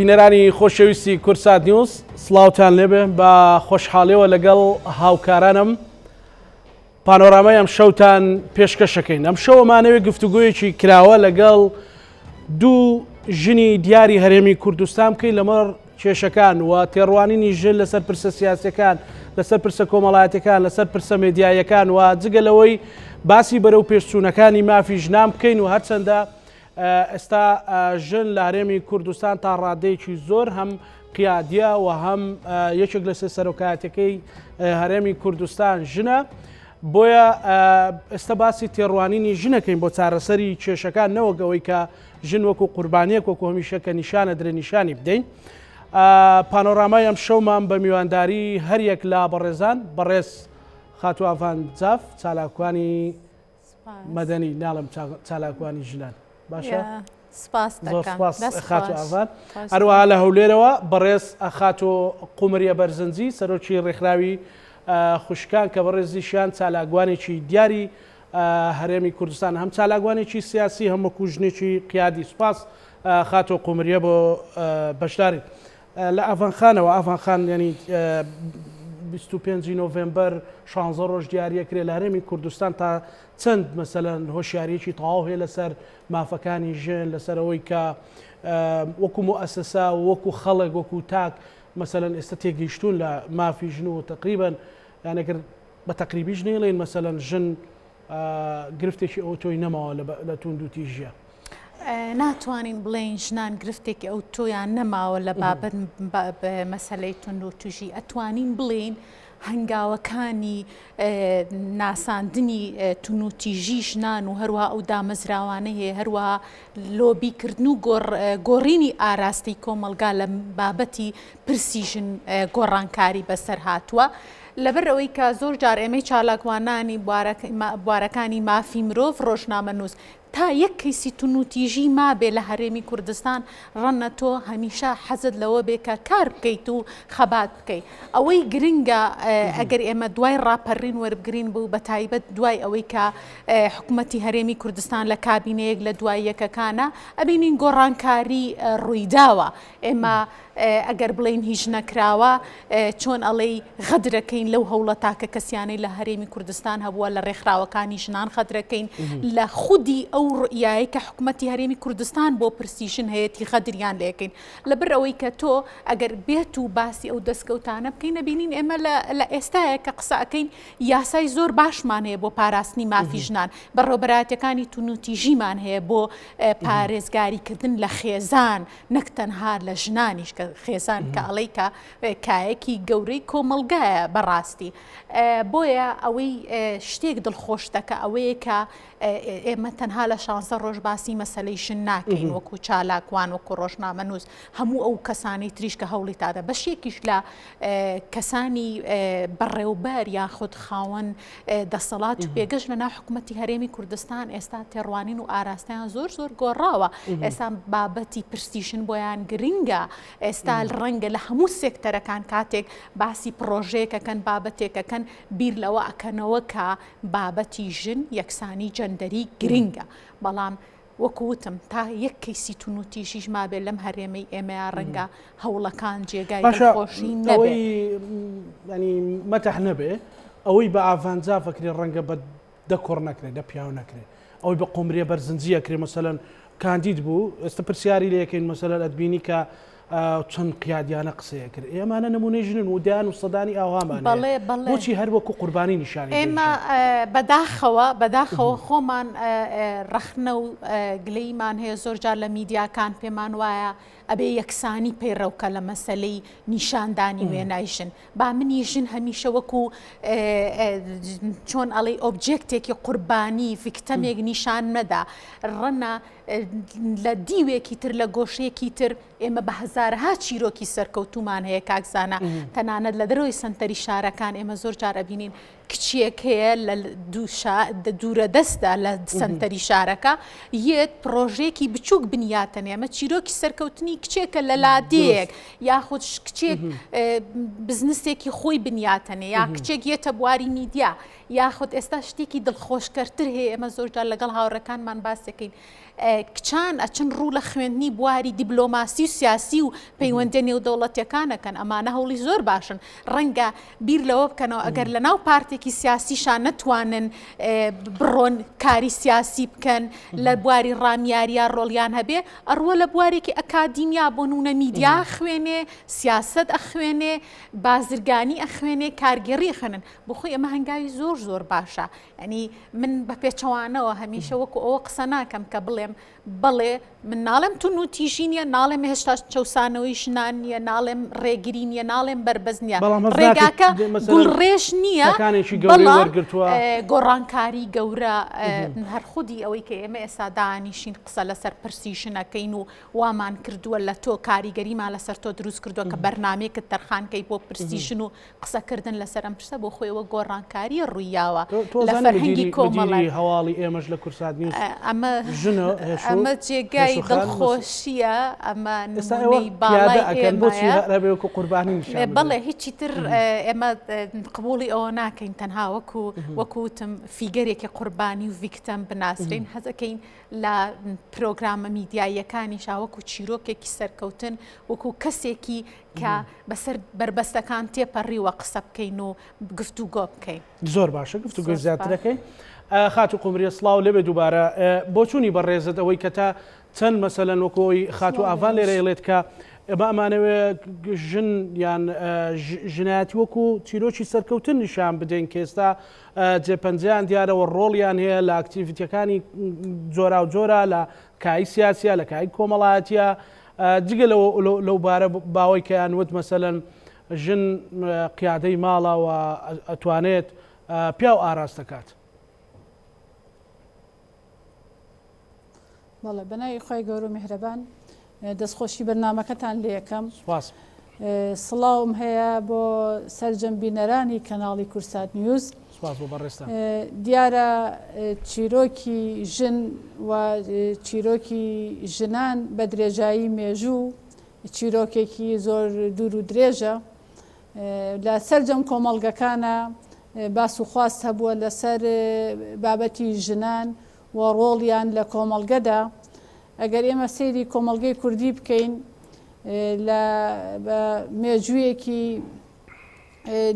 بینەرانی خۆشەویستی کوردسات نیوز سڵاوتان لێبێ بە خۆشحاڵیەوە لەگەڵ هاوکارانم پانۆرامای ئەم شەوتان پێشکەشەکەین ئەم شەوەمانەوێ گفتوگۆیەکی کراوە لەگەڵ دوو ژنی دیاری هەرێمی کوردستان بکەین لەمەڕ کێشەکان و تێڕوانینی ژن لەسەر پرسە سیاسەکان لەسەر پرسە کۆمەڵایەتەکان لەسەر پرسە مێدیایەکان و جگە لەوەی باسی بەرەو پێشچوونەکانی مافی ژنان بکەین و هەرچەندە ئێستا ژن لە هەرێمی کوردستان تا ڕادەیەکی زۆر هەم قیادیە و هەم یەکێک لە سێ سەرۆکایەتەکەی هەرێمی کوردستان ژنە. بۆیە ئێستا باسی تێڕوانینی ژنەکەین بۆ چارەسەری کێشەکان نەوەک ئەوەی کە ژن وەکو قوربانیەک وەکو هەمیشە کە نیشانە درێ نیشانی بدەین. پانۆرامای ئەم شەومان بە میوانداری هەریەک لە بەڕێزان بەڕێز خاتوو ئاڤان جاف چالاکوانی مەدەنی ناڵم چالاکوانی ژنان باشە سپاس زۆر سپاس خاتو ئاڤان هەروەها لە هەولێرەوە بەڕێز خاتو قومریە بەرزنجی سەرۆکی ڕێکخراوی خوشکان کە بەڕێزیشیان چالاکوانێکی دیاری هەرێمی کوردستان هەم چالاکوانێکی سیاسی هەم وەکو ژنێکی قیادی سوپاس خاتۆ قومریە بۆ بەشداری لە ئاڤان خانەوە ئاڤان خان یعنی 25 نۆڤمبەر 16 ڕۆژ دیاریەکرێ لە هەرێمی کوردستان تا چەند مەسەلەن هۆشیاریەکی تەواو هەیە لەسەر مافەکانی ژن لەسەر ئەوەی کە وەکو موئەسەسە وەکو خەڵک وەکو تاک مەسەلەن ئێستا تێگەیشتوون لە مافی ژن و تقریبا یانەگەر بە تەقریبیش نەیڵێن مەسەلەن ژن گرفتێکی ئەوتۆی نەماوە لە توندوتیژیە. ناتوانین بڵێین ژنان گرفتێکی ئەوتۆیان نەماوە لە بابەت مەسەلەی توندوتیژی، ئەتوانین بڵێین هەنگاوەکانی ناساندنی تونوتیژی ژنان و هەروەها ئەو دامەزراوانەی هەیە هەروەها لۆبیکردن و گۆڕینی ئاراستەی کۆمەڵگا لە بابەتی پرسی ژن گۆڕانکاری بەسەر هاتووە. لەبەر ئەوەی کە زۆر جار ئێمەی چالاکوانانی بوارەکانی مافی مرۆڤ ڕۆژنامەنووس تا یەک کەیسی تونوتیژی مابێ لە هەرێمی کوردستان ڕەنە تۆ هەمیشە حەزت لەوە بێ کە کار بکەیت و خەبات بکەی. ئەوەی گرنگە ئەگەر ئێمە دوای ڕاپەرین وەربگرین بوو بە تایبەت دوای ئەوەی کە حکومەتی هەرێمی کوردستان لە کابینەیەک لە دوای یەکەکانە ئەبینین گۆڕانکاری ڕوویداوە ئێمە ئەگەر بڵێین هیچ نەکراوە چۆن ئەڵێی غەدرەکەین لەو هەوڵە تاکە کەسیانەی لە هەرێمی کوردستان هەبووە لە ڕێکخراوەکانی ژنان غەدرەکەین لە خودی ئەو ڕوئیایەی کە حکومەتی هەرێمی کوردستان بۆ پرسی ژن هەیەتی غەدریان لێکەین لەبەر ئەوەی کە تۆ ئەگەر بێت و باسی ئەو دەستکەوتانە بکەین نەبینین ئێمە لە ئێستاە کە قسە ئەکەین یاسای زۆر باشمان هەیە بۆ پاراستنی مافی ژنان بەڕێوەبەرایەتیەکانی تونوتیژیمان هەیە بۆ پارێزگاریکردن لە خێزان نەک تەنها لە ژنانیش کە خێزان کە ئەڵێی کە کایەکی گەورەی کۆمەڵگایە بەڕاستی بۆیە ئەوەی شتێک دڵخۆش دەکە ئەوەیە کە ئێمە تەنها لە شانزە ڕۆژ باسی مەسەلەی ژن ناکەین وەکو چالاکوان وەکو ڕۆژنامەنووس هەموو ئەو کەسانی تریش کە هەوڵی تادە بەشێکیش لە کەسانی بەڕێوبەر یاخود خاوەن دەسەڵات و پێگەش لە ناو حکوومەتتی هەرێمی کوردستان ئێستا تێڕوانین و ئاراستەیان زۆر زۆر گۆڕاوە ئێستا بابەتی پرسی ژن بۆیان گرنگە ئێستا ڕەنگە لە هەموو سێکتەرەکان کاتێک باسی پڕۆژەیەکەکەن بابەتێکەکەن بیر لەوە ئەکەنەوە کە بابەتی ژن یەکسانی جەندەری گرنگە بەڵام وەکو وتم تا یەک کەیسی تونوتیژیش مابێ لەم هەرێمەی ئێمەیا ڕەنگە هەوڵەکان جێگای باشە دڵخۆشی نەبێ. ئەوەی ینی مەتەح نەبێ ئەوەی بە ئاڤانجا فەکرێ ڕەنگە بە دە کوڕ نەکرێ دە پیاو نەکرێ ئەوەی بە قومریە بەرزنجی ئەکرێ مەسەلەن کاندید بوو ئێستا پرسیاری لێکەین مەسەلەن ئەتبینی کە چەند قیادیانە قسەیە کرد ئێمانە نمونەی ژنن و دەیان و سەدانی ئاوهامان بەڵێ بەڵێ بۆچی هەر وەکو قوربانی نیشانی ئێمە بەداخەوە بەداخەوە خۆمان ڕەخنە و گلەیمان هەیە زۆر جار لە میدیاکان پێمان وایە ئەبێ یەکسانی پەیڕەوکە لە مەسەلەی نیشاندانی وێنای ژن با منی ژن هەمیشە وەکو چۆن ئەڵێی ئۆبجێکتێکی قوربانی ڤیکتەمێک نیشان نەدا ڕەنە لە دیوێکی تر لە گۆشەیەکی تر ئێمە بە هەزارەها چیرۆکی سەرکەوتومان هەیە کاک زانا تەنانەت لە دەرەوەی سەنتەری شارەکان ئێمە زۆر جار ئەبینین کچێک هەیە لە دوورە دەستدا لە سەنتەری شارەکە یەت پرۆژەیەکی بچووک بنیاتەنێ ئەمە چیرۆکی سەرکەوتنی کچێکە لە لادێیەک یاخود کچێک بزنسێکی خۆی بنیاتەنێ یا کچێک یەتە بواری میدیا. یاخود ئێستا شتێکی دڵخۆشکەرتر هەیە ئێمە زۆرجار لەگەڵ هاوڕێکانمان باسەکەین کچان ئەچن ڕوو لە خوێندنی بواری دیبلۆماسی و سیاسی و پەیوەندیە نێودەوڵەتیەکان ئەکەن، ئەمانە هەوڵی زۆر باشن، ڕەنگە بیر لەوە بکەنەوە ئەگەر لە ناو پارتێکی سیاسیشا نەتوانن بڕۆن کاری سیاسی بکەن لە بواری ڕامیاریا ڕۆڵیان هەبێ ئەڕوە لە بوارێکی ئەکادیمیا بۆ نمونە میدیا خوێنێ سیاسەت ئەخوێنێ بازرگانی ئەخوێنێ کارگێڕی ئەخوێنن بۆخۆی ئەمە هەنگاوی زۆر زۆر باشە یانی من بە پێچەوانەوە هەمیشە وەکو ئەوە قسە ناکەم کە بڵێم بەڵێ من ناڵێم توندوتیژی نییە ناڵێم هێشتا چەوسانەوەی ژنان نییە ناڵێم ڕێگری نییە ناڵێم بەربەست نییە بەڵام هەست ڕێگاکە ناکەیت مەسەلەن گوڵڕێژ نییە تەکانێکی گەورەی بەڵام وەرگرتووە؟ گۆڕانکاری گەورە هەر خودی ئەوەی کە ئێمە ئێستا دانیشین قسە لەسەر پرسی ژنەکەین و وامان کردووە لە تۆ کاریگەریمان لەسەر تۆ دروست کردووە کە بەرنامەیەکت تەرخان کەی بۆ پرسی ژن و قسەکردن لەسەر ئەم پرسە بۆ خۆیەوە گۆڕانکارییە ڕوویاوە لە فەرهەنگی کۆمەڵای. هەواڵی ئێمەش لە کوردسات نیوز ئەمە ژنە هێشوو ئەمە جێگای هێشوو خان دڵخۆشییە ئەمە ئێستا ئێوە نموونەی پیادە باڵای ئەکەن بۆچی ئێمەیە. هەر ئەبێ وەکوو قوربانی نیشان بدرێن؟ بەڵێ هیچی تر ئێمە قبووڵی ئەوە ناکەین تەنها وەکوو وەکوو وتم فیگەرێکی قوربانی و victim بناسرێین حەزەکەین لە پرۆگرامە میدیاییەکانیشا وەکوو چیرۆکێکی سەرکەوتن وەکوو کەسێکی کە بەسەر بەربەستەکان تێپەڕیوە قسە بکەین و گفتوگۆ بکەین. زۆر باشە گفتوگۆی زیاتر دەکەین. خاتوو قومریە سڵاو لێبێ دووبارە بۆچوونی بەڕێزت ئەوەی کە تا چەند مەسەلەن وەکو ئەوی خاتوو ئاڤان لێرە ئەڵێت کە ئێمە ئەمانەوێ ژن یان ژنایەتی وەکو چیرۆکی سەرکەوتن نیشان بدەین کە ئێستا جێپەنجەیان دیارەوە ڕۆڵیان هەیە لە ئاکتیڤیتیەکانی جۆراوجۆرە لە کای سیاسیە لە کای کۆمەڵایەتیە جگە لەو بارە باوەی کە یان وت مەسەلەن ژن قیادەی ماڵە و ئەتوانێت پیاو ئاراستە کات. بەڵێ بەناوی خوای گەورە و میهرەبان دەستخۆشی بەرنامەکەتان لێ ئەکەم. سوپاس. سڵاوم هەیە بۆ سەرجەم بینەرانی کەناڵی کورسات نیوز. سوپاس بۆ بەڕێزتان. دیارە چیرۆکی ژن و چیرۆکی ژنان بە درێژایی مێژوو چیرۆکێکی زۆر دوور و درێژە. لە سەرجەم کۆمەڵگەکانا باس و خواست هەبووە لەسەر بابەتی ژنان و ڕۆڵیان لە کۆمەڵگەدا. ئەگەر ئێمە سەیری کۆمەڵگەی کوردی بکەین لە بە مێژوویەکی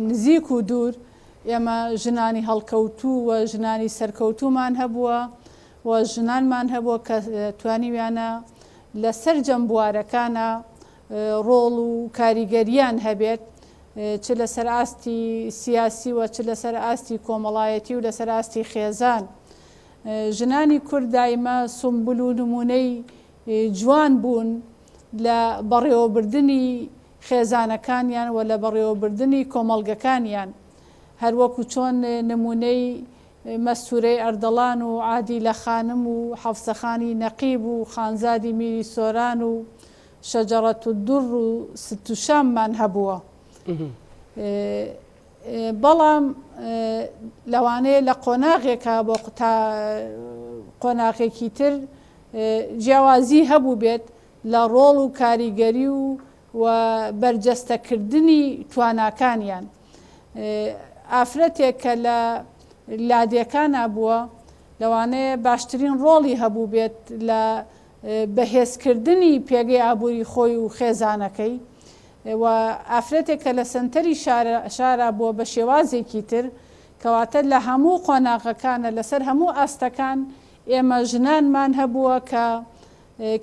نزیک و دوور ئێمە ژنانی هەڵکەوتوو و ژنانی سەرکەوتوومان هەبووە و ژنانمان هەبووە کە توانیویانە لە سەرجەم بوارەکانا ڕۆڵ و کاریگەریان هەبێت چ لەسەر ئاستی سیاسی و چ لەسەر ئاستی کۆمەڵایەتی و لەسەر ئاستی خێزان. ژنانی کورد دایمە سومبول و نموونەی جوان بوون لە بەڕێوەبردنی خێزانەکانیان و لە بەڕێوەبردنی کۆمەڵگەکانیان. هەروەکو چۆن نموونەی مەستوورەی ئەردەڵان و عادیلە خانم و حەفسەخانی نەقیب و خانزادی میری سۆران و شەجەڕەتودوڕ و ستوشاممان هەبووە. بەڵام لەوانەیە لە قۆناغێکا بۆ قۆناغێکی تر جیاوازی هەبووبێت لە ڕۆڵ و کاریگەری و و بەرجەستەکردنی تواناکانیان. ئافرەتێک کە لە لادێکانا بووە لەوانەیە باشترین ڕۆڵی هەبووبێت لە بەهێزکردنی پێگەی ئابووری خۆی و خێزانەکەی و ئافرەتێک کە لە سەنتەری شارا بووە بە شێوازێکی تر، کەواتە لە هەموو قۆناغەکانە لەسەر هەموو ئاستەکان ئێمە ژنانمان هەبووە کە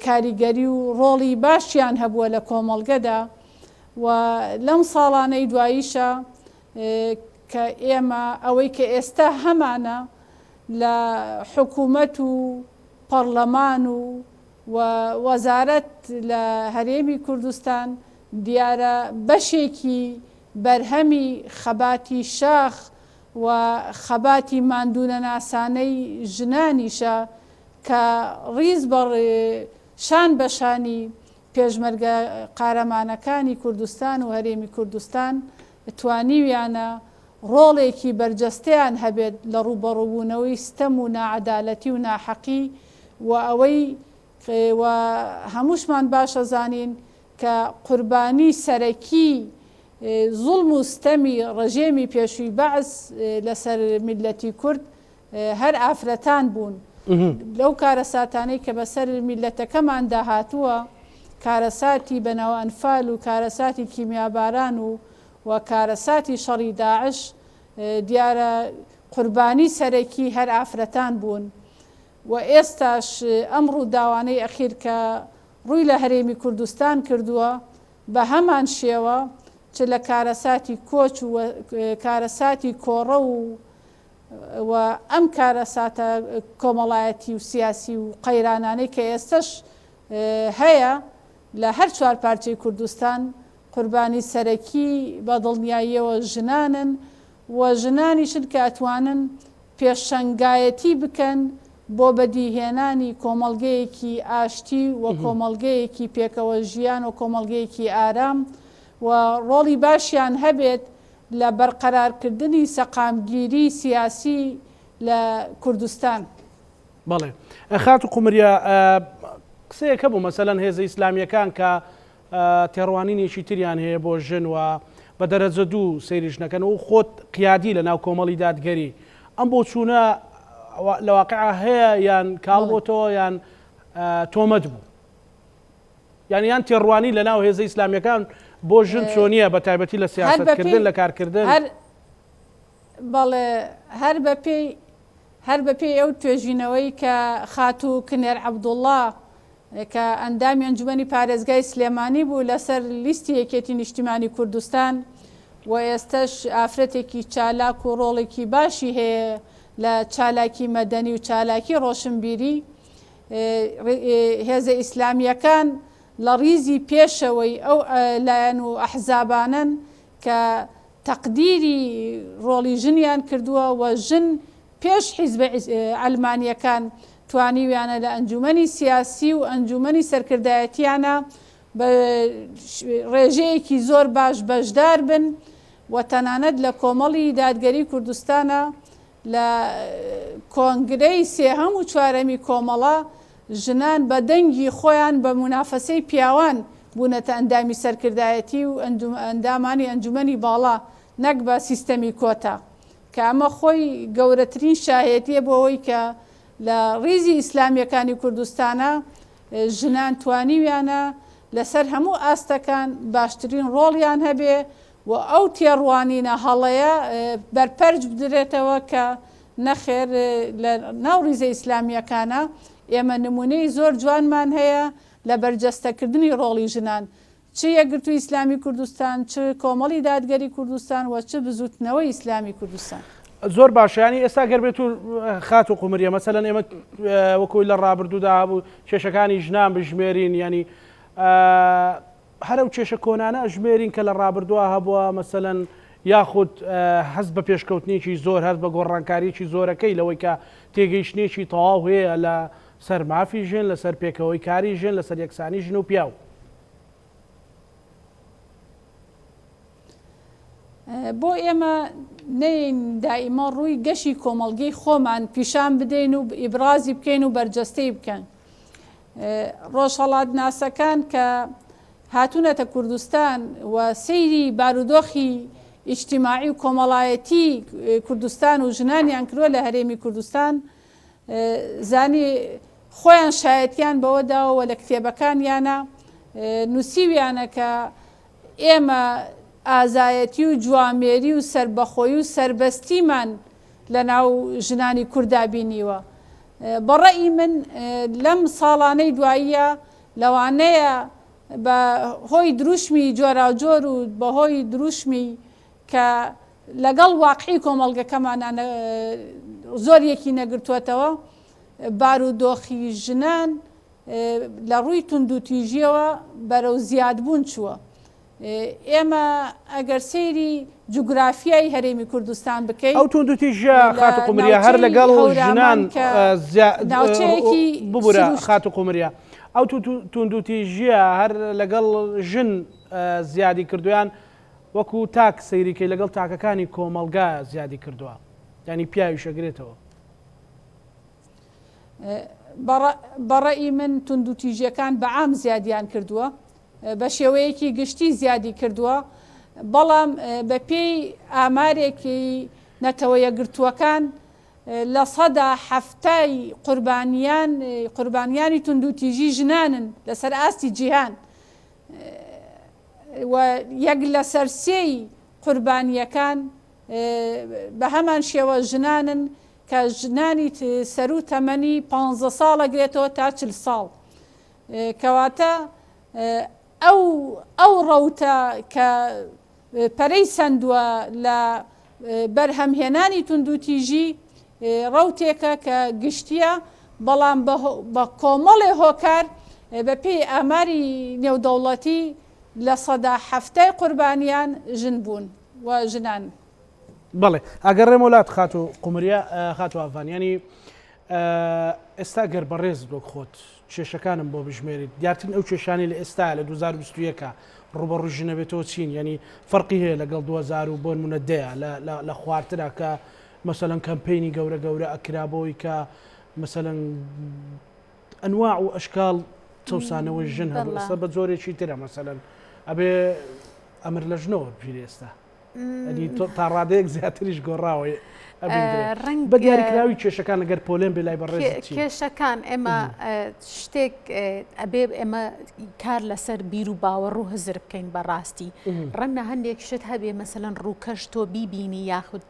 کاریگەری و ڕۆڵی باشیان هەبووە لە کۆمەڵگەدا و لەم ساڵانەی دواییشا کە ئێمە ئەوەی کە ئێستا هەمانە لە حکوومەت و پەڕلەمان و و وەزارەت لە هەرێمی کوردستان دیارە بەشێکی بەرهەمی خەباتی شاخ و خەباتی ماندوونەناسانەی ژنانیشە کە ڕیز بە شان بە شانی پێشمەرگە قارەمانەکانی کوردستان و هەرێمی کوردستان توانیویانە ڕۆڵێکی بەرجەستەیان هەبێت لە ڕووبەڕووبوونەوەی ستەم و ناعەدالەتی و ناحەقی و ئەوەی و هەمووشمان باش ئەزانین کە قوربانی سەرەکی. زوڵم و ستەمی ڕژێمی پێشووی بەعس لەسەر میللەتی کورد هەر ئافرەتان بوون. لەو کارەساتانەی کە بەسەر میللەتەکەماندا هاتووە، کارەساتی بەناو ئەنفال و کارەساتی کیمیاباران و و کارەساتی شەڕی داعش، دیارە قوربانی سەرەکی هەر ئافرەتان بوون و ئێستاش ئەم ڕووداوانەی ئەخیر کە ڕووی لە هەرێمی کوردستان کردووە بەهەمان شێوە چ لە کارەساتی کۆچ و کارەساتی کۆڕەو و و ئەم کارەساتە کۆمەڵایەتی و سیاسی و قەیرانانەی کە ئێستەش هەیە لە هەر چوارپارچەی کوردستان قوربانی سەرەکی بە دڵنیاییەوە ژنانن و ژنانیشن کە ئەتوانن پێشەنگایەتی بکەن بۆ بەدیهێنانی کۆمەڵگەیەکی ئاشتی و کۆمەڵگەیەکی پێکەوە ژیان و کۆمەڵگەیەکی ئارام و ڕۆڵی باشیان هەبێت لە بەرقەرارکردنی سەقامگیری سیاسی لە کوردستان. بەڵێ خاتوو قومریە قسەیەک هەبوو مەسەلەن هێزە ئیسلامییەکان کە تێڕوانینێکی تریان هەیە بۆ ژن و بە دەرەجە دوو سەیری ژنەکەن و خۆت قیادی لە ناو کۆمەڵی دادگەری ئەم بۆچوونە لە واقع هەیە یان کاڵ بۆتەوە یان تۆمەت بوو یان یان تێڕوانی لە ناو هێزە ئیسلامیەکان بۆ ژن چۆنیە بە تایبەتی لە سیاسەتکردن لە کارکردن؟ بەڵێ هەر بەپێی هەر بەپێی ئەو توێژینەوەی کە خاتوو کنێر عەبدوڵڵا کە ئەندامی ئەنجومەنی پارێزگای سلێمانی بوو لەسەر لیستی یەکێتی نیشتیمانی کوردستان و ئێستەش ئافرەتێکی چالاک و ڕۆڵێکی باشی هەیە لە چالاکی مەدەنی و چالاکی ڕۆشنبیری هێزە ئیسلامییەکان لە ڕیزی پێشەوەی ئەو لایەن و ئەحزابانەن کە تەقدیری ڕۆڵی ژنیان کردووە و ژن پێش حیزبە عەلمانییەکان توانیویانە لە ئەنجومەنی سیاسی و ئەنجومەنی سەرکردایەتیانە بە ڕێژەیەکی زۆر باش بەشدار بن و تەنانەت لە کۆمەڵی دادگەری کوردستانە لە کۆنگرەی سێهەم و چوارەمی کۆمەڵە ژنان بە دەنگی خۆیان بە مونافەسەی پیاوان بوونەتە ئەندامی سەرکردایەتی و ئەندامانی ئەنجومەنی باڵا نەک بە سیستەمی کۆتا کە ئەمە خۆی گەورەترین شاهێتیە بۆ ئەوەی کە لە ڕیزی ئیسلامیەکانی کوردستانا ژنان توانیویانە لەسەر هەموو ئاستەکان باشترین ڕۆڵیان هەبێ و ئەو تێڕوانینە هەڵەیە بەرپەرچ بدرێتەوە کە نەخێر لە ناو ڕیزە ئیسلامییەکانا ئێمە نموونەی زۆر جوانمان هەیە لە بەرجەستەکردنی ڕۆڵی ژنان چ یەکگرتووی ئیسلامی کوردستان، چ کۆمەڵی دادگەری کوردستان و چ بزووتنەوەی ئیسلامی کوردستان. زۆر باشە یانی ئێستا گەر بێت و خاتوو قومریە مەسەلەن ئێمە وەکوی لە ڕابردوودا هەبوو کێشەکانی ژنان بژمێرین یانی هەر ئەو کێشە کۆنانە ئەژمێرین کە لە ڕابردووە هەبووە مەسەلەن یاخود هەست بە پێشکەوتنێکی زۆر هەست بە گۆڕانکاریەکی زۆرەکەی لەوەی کە تێگەیشتنێکی تەواو هەیە لە سەر مافی ژن لەسەر پێکەوەی کاری ژن لەسەر یەکسانی ژن و پیاو. بۆ ئێمە نەیەین دائیمە ڕووی گەشی کۆمەڵگەی خۆمان پیشان بدەین و ئیبرازی بکەین و بەرجەستەی بکەن. ڕۆژهەڵاتناسەکان کە هاتوونەتە کوردستان و سەیری بارودۆخی ئیجتیماعی و کۆمەڵایەتی کوردستان و ژنانیان کردووە لە هەرێمی کوردستان زانی خۆیان شایەتیان بەوە داوە و لە کتێبەکانیانە نووسیویانە کە ئێمە ئازایەتی و جوامێری و سەربەخۆیی و سەربەستیمان لە ناو ژنانی کوردا بینیوە. بە ڕەئی من لەم ساڵانەی دواییە لەوانەیە بە هۆی دروشمی جۆراوجۆر و بە هۆی دروشمی کە لەگەڵ واقعی کۆمەڵگەکەمانا زۆر یەکی نەگرتووەتەوە بارودۆخی ژنان لە ڕووی توندوتیژییەوە بەرەو زیادبوون چووە. ئێمە ئەگەر سەیری جوگرافیای هەرێمی کوردستان بکەین ئەو توندوتیژیە لە خاتوو قومریە هەر ناوچەی لەگەڵ هەورامان ژنان کە زیا ناوچەیەکی ببورە سروشت خاتوو قومریە ئەو توندوتیژیە هەر لەگەڵ ژن زیادی کردویان وەکو تاک سەیریکەی لەگەڵ تاکەکانی کۆمەڵگا زیادی کردووە یانی پیاویش ئەگرێتەوە. بە ڕەئی من توندوتیژیەکان بە عام زیادیان کردووە بە شێوەیەکی گشتی زیادی کردووە. بەڵام بەپێی ئامارێکی نەتەوە یەکگرتووەکان 70% ی قوربانیان قوربانیانی توندوتیژی ژنانن لەسەر ئاستی جیهان و یەک لەسەر سێی قوربانییەکان بەهەمان شێوە ژنانن کە ژنانی سەروو تەمەنی 15 ساڵ ئەگرێتەوە تا 40 ساڵ. کەواتە ئەو ئەو ڕەوتە کە پەرەی سەندووە لە بەرهەمهێنانی توندوتیژی ڕەوتێکە کە گشتییە، بەڵام بە کۆمەڵێ هۆکار بەپێی ئاماری نێودەوڵەتی 70% ی قوربانیان ژن بوون و ژنان. بەڵێ ئەگەڕێمەوە لات خاتوو قومریە، خاتوو ئاڤان یانی ئێستا گەر بەڕێزت وەک خۆت کێشەکانم بۆ بژمێریت دیارترین ئەو کێشانەی لە ئێستا لە 2021 ڕوبەڕووی ژنەبێتەوە چین یعنی فەرقی هەیە لەگەڵ 2000 و بۆ نمونە دەیە لە خوارترا کە مەسەلەن کەمپینی گەورە گەورە ئەکرا بۆی کە مەسەلەن ئەنواع و ئەشکال چەسانەوەی ژن هەبوو ئێستا بە جۆرێکی ترە مەسەلەن ئەبێ ئەمر لە ژنەوە بگیرێ ئێستا تا ڕادەیەک زیاتریش گۆڕاوە بە دیاریکراوی کێشەکان لەگەر پۆلێن بێ لای بەڕێز کێشەکان ئێمە شتێک ئەبێ ئێمە کار لەسەر بیر و باوەڕ و هزر بکەین بەڕاستی ڕەنگە هەندێک شت هەبێ مەسەلەن ڕووکەش تۆ بیبینی یاخود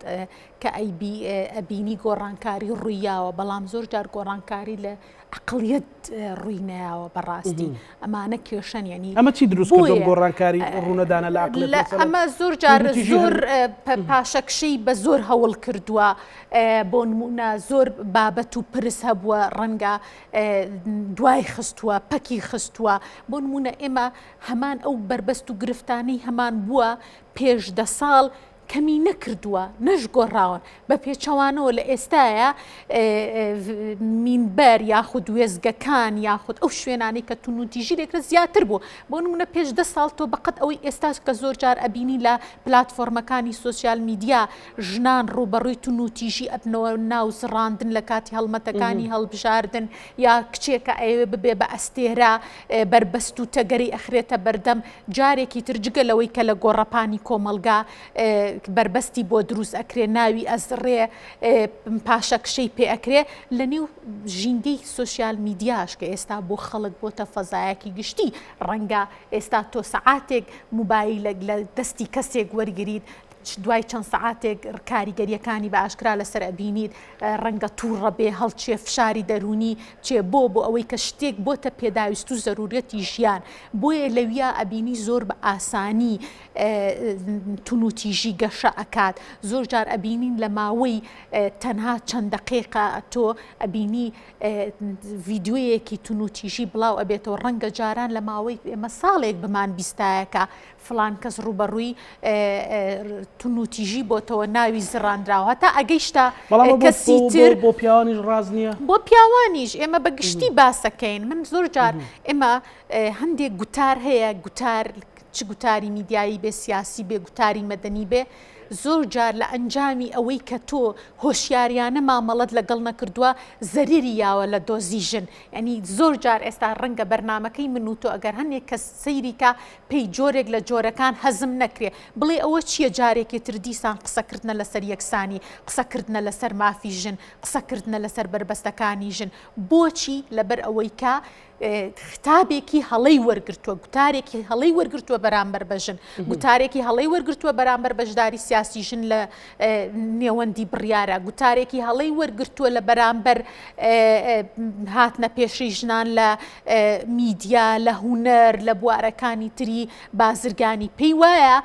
کە ئەیبی ئەبینی گۆڕانکاری ڕوویاوە بەڵام زۆر جار گۆڕانکاری لە عەقڵیەت ڕووی نەیاوە بەڕاستی ئەمانە کێشەن یعنی ئەمە چی دروست کردووە ئەم گۆڕانکاری ڕوونەدانە لە عەقڵیەت مەسەلەن ئەمە زۆر جار زۆر پاشەکشەی بە زۆر هەوڵ کردووە بۆ نمونە زۆر بابەت و پرس هەبووە ڕەنگە دوای خستووە پەکی خستووە بۆ نمونە ئێمە هەمان ئەو بەربەست و گرفتانەی هەمان بووە پێش دە ساڵ کەمی نەکردووە نەشگۆڕاون، بە پێچەوانەوە لە ئێستایا مینبەر یاخود وێستگەکان یاخود ئەو شوێنانەی کە توندوتیژی لێکرا زیاتر بوو. بۆ نمونە پێش دە ساڵ تۆ بەقەد ئەوەی ئێستا کە زۆر جار ئەبینی لە پلاتفۆرمەکانی سۆسیال میدیا ژنان ڕووبەڕووی توندوتیژی ئەبنەوە ناو زڕاندن لە کاتی هەڵمەتەکانی هەڵبژاردن یا کچێکە ئەیەوێ ببێ بە ئەستێرە بەربەست و تەگەرەی ئەخرێتە بەردەم جارێکی تر جگە لەوەی کە لە گۆڕەپانی کۆمەڵگا بەربەستی بۆ دروست ئەکرێ ناوی ئەزڕێ پاشەکشەی پێ ئەکرێ لە نێو ژینگەی سۆسیال میدیاش کە ئێستا بۆ خەڵک بۆتە فەزایەکی گشتی ڕەنگە ئێستا تۆ سەعاتێک موبایلێک لە دەستی کەسێک وەرگریت دوای چەند سەعاتێک کاریگەریەکانی بە ئاشکرا لەسەر ئەبینیت ڕەنگە تووڕە بێ هەڵچێ فشاری دەروونی چێ بۆ بۆ ئەوەی کە شتێک بۆتە پێداویست و زەرورەتی ژیان بۆیە لەویا ئەبینی زۆر بە ئاسانی تونوتیژی گەشە ئەکات زۆر جار ئەبینین لە ماوەی تەنها چەند دەقیقە تۆ ئەبینی ڤیدیۆیەکی تونوتیژی بڵاو ئەبێتەوە ڕەنگە جاران لە ماوەی ئێمە ساڵێک بمان بیستایەکە فڵان کەس ڕووبەڕووی تونوتیژی بۆتەوە ناوی زڕاندراوە هەتا ئەگەیشتە کەسی تر بۆ پیاوانیش ڕاست نییە بۆ پیاوانیش ئێمە بە گشتی باسەکەین من زۆر جار ئێمە هەندێک گوتار هەیە گوتار چ گوتاری میدیایی بێ سیاسی بێ گوتاری مەدەنی بێ زۆر جار لە ئەنجامی ئەوەی کە تۆ هۆشیاریانە مامەڵەت لەگەڵ نەکردووە زەرری یاوە لە دۆزی ژن یعنی زۆر جار ئێستا ڕەنگە بەرنمەکەی من و تۆ ئەگەر هەندێک کەس سەیری کا پێی جۆرێک لە جۆرەکان هەزم نەکرێ بڵێ ئەوە چییە جارێکی تر دیسان قسەکردنە لەسەر یەکسانی قسەکردنە لەسەر مافی ژن قسەکردنە لەسەر بەربەستەکانی ژن بۆچی لەبەر ئەوەی کە ختابێکی هەڵەی وەرگرتووە، گوتارێکی هەڵەی وەرگرتووە بەرامبەر بە ژن، گوتارێکی هەڵەی وەرگرتووە بەرامبەر بەشداری سیاسی ژن لە نێوەندی بڕیارە، گوتارێکی هەڵەی وەرگرتووە لە بەرامبەر هاتنە پێشی ژنان لە میدیا، لە هونەر، لە بوارەکانی تری بازرگانی. پێی وایە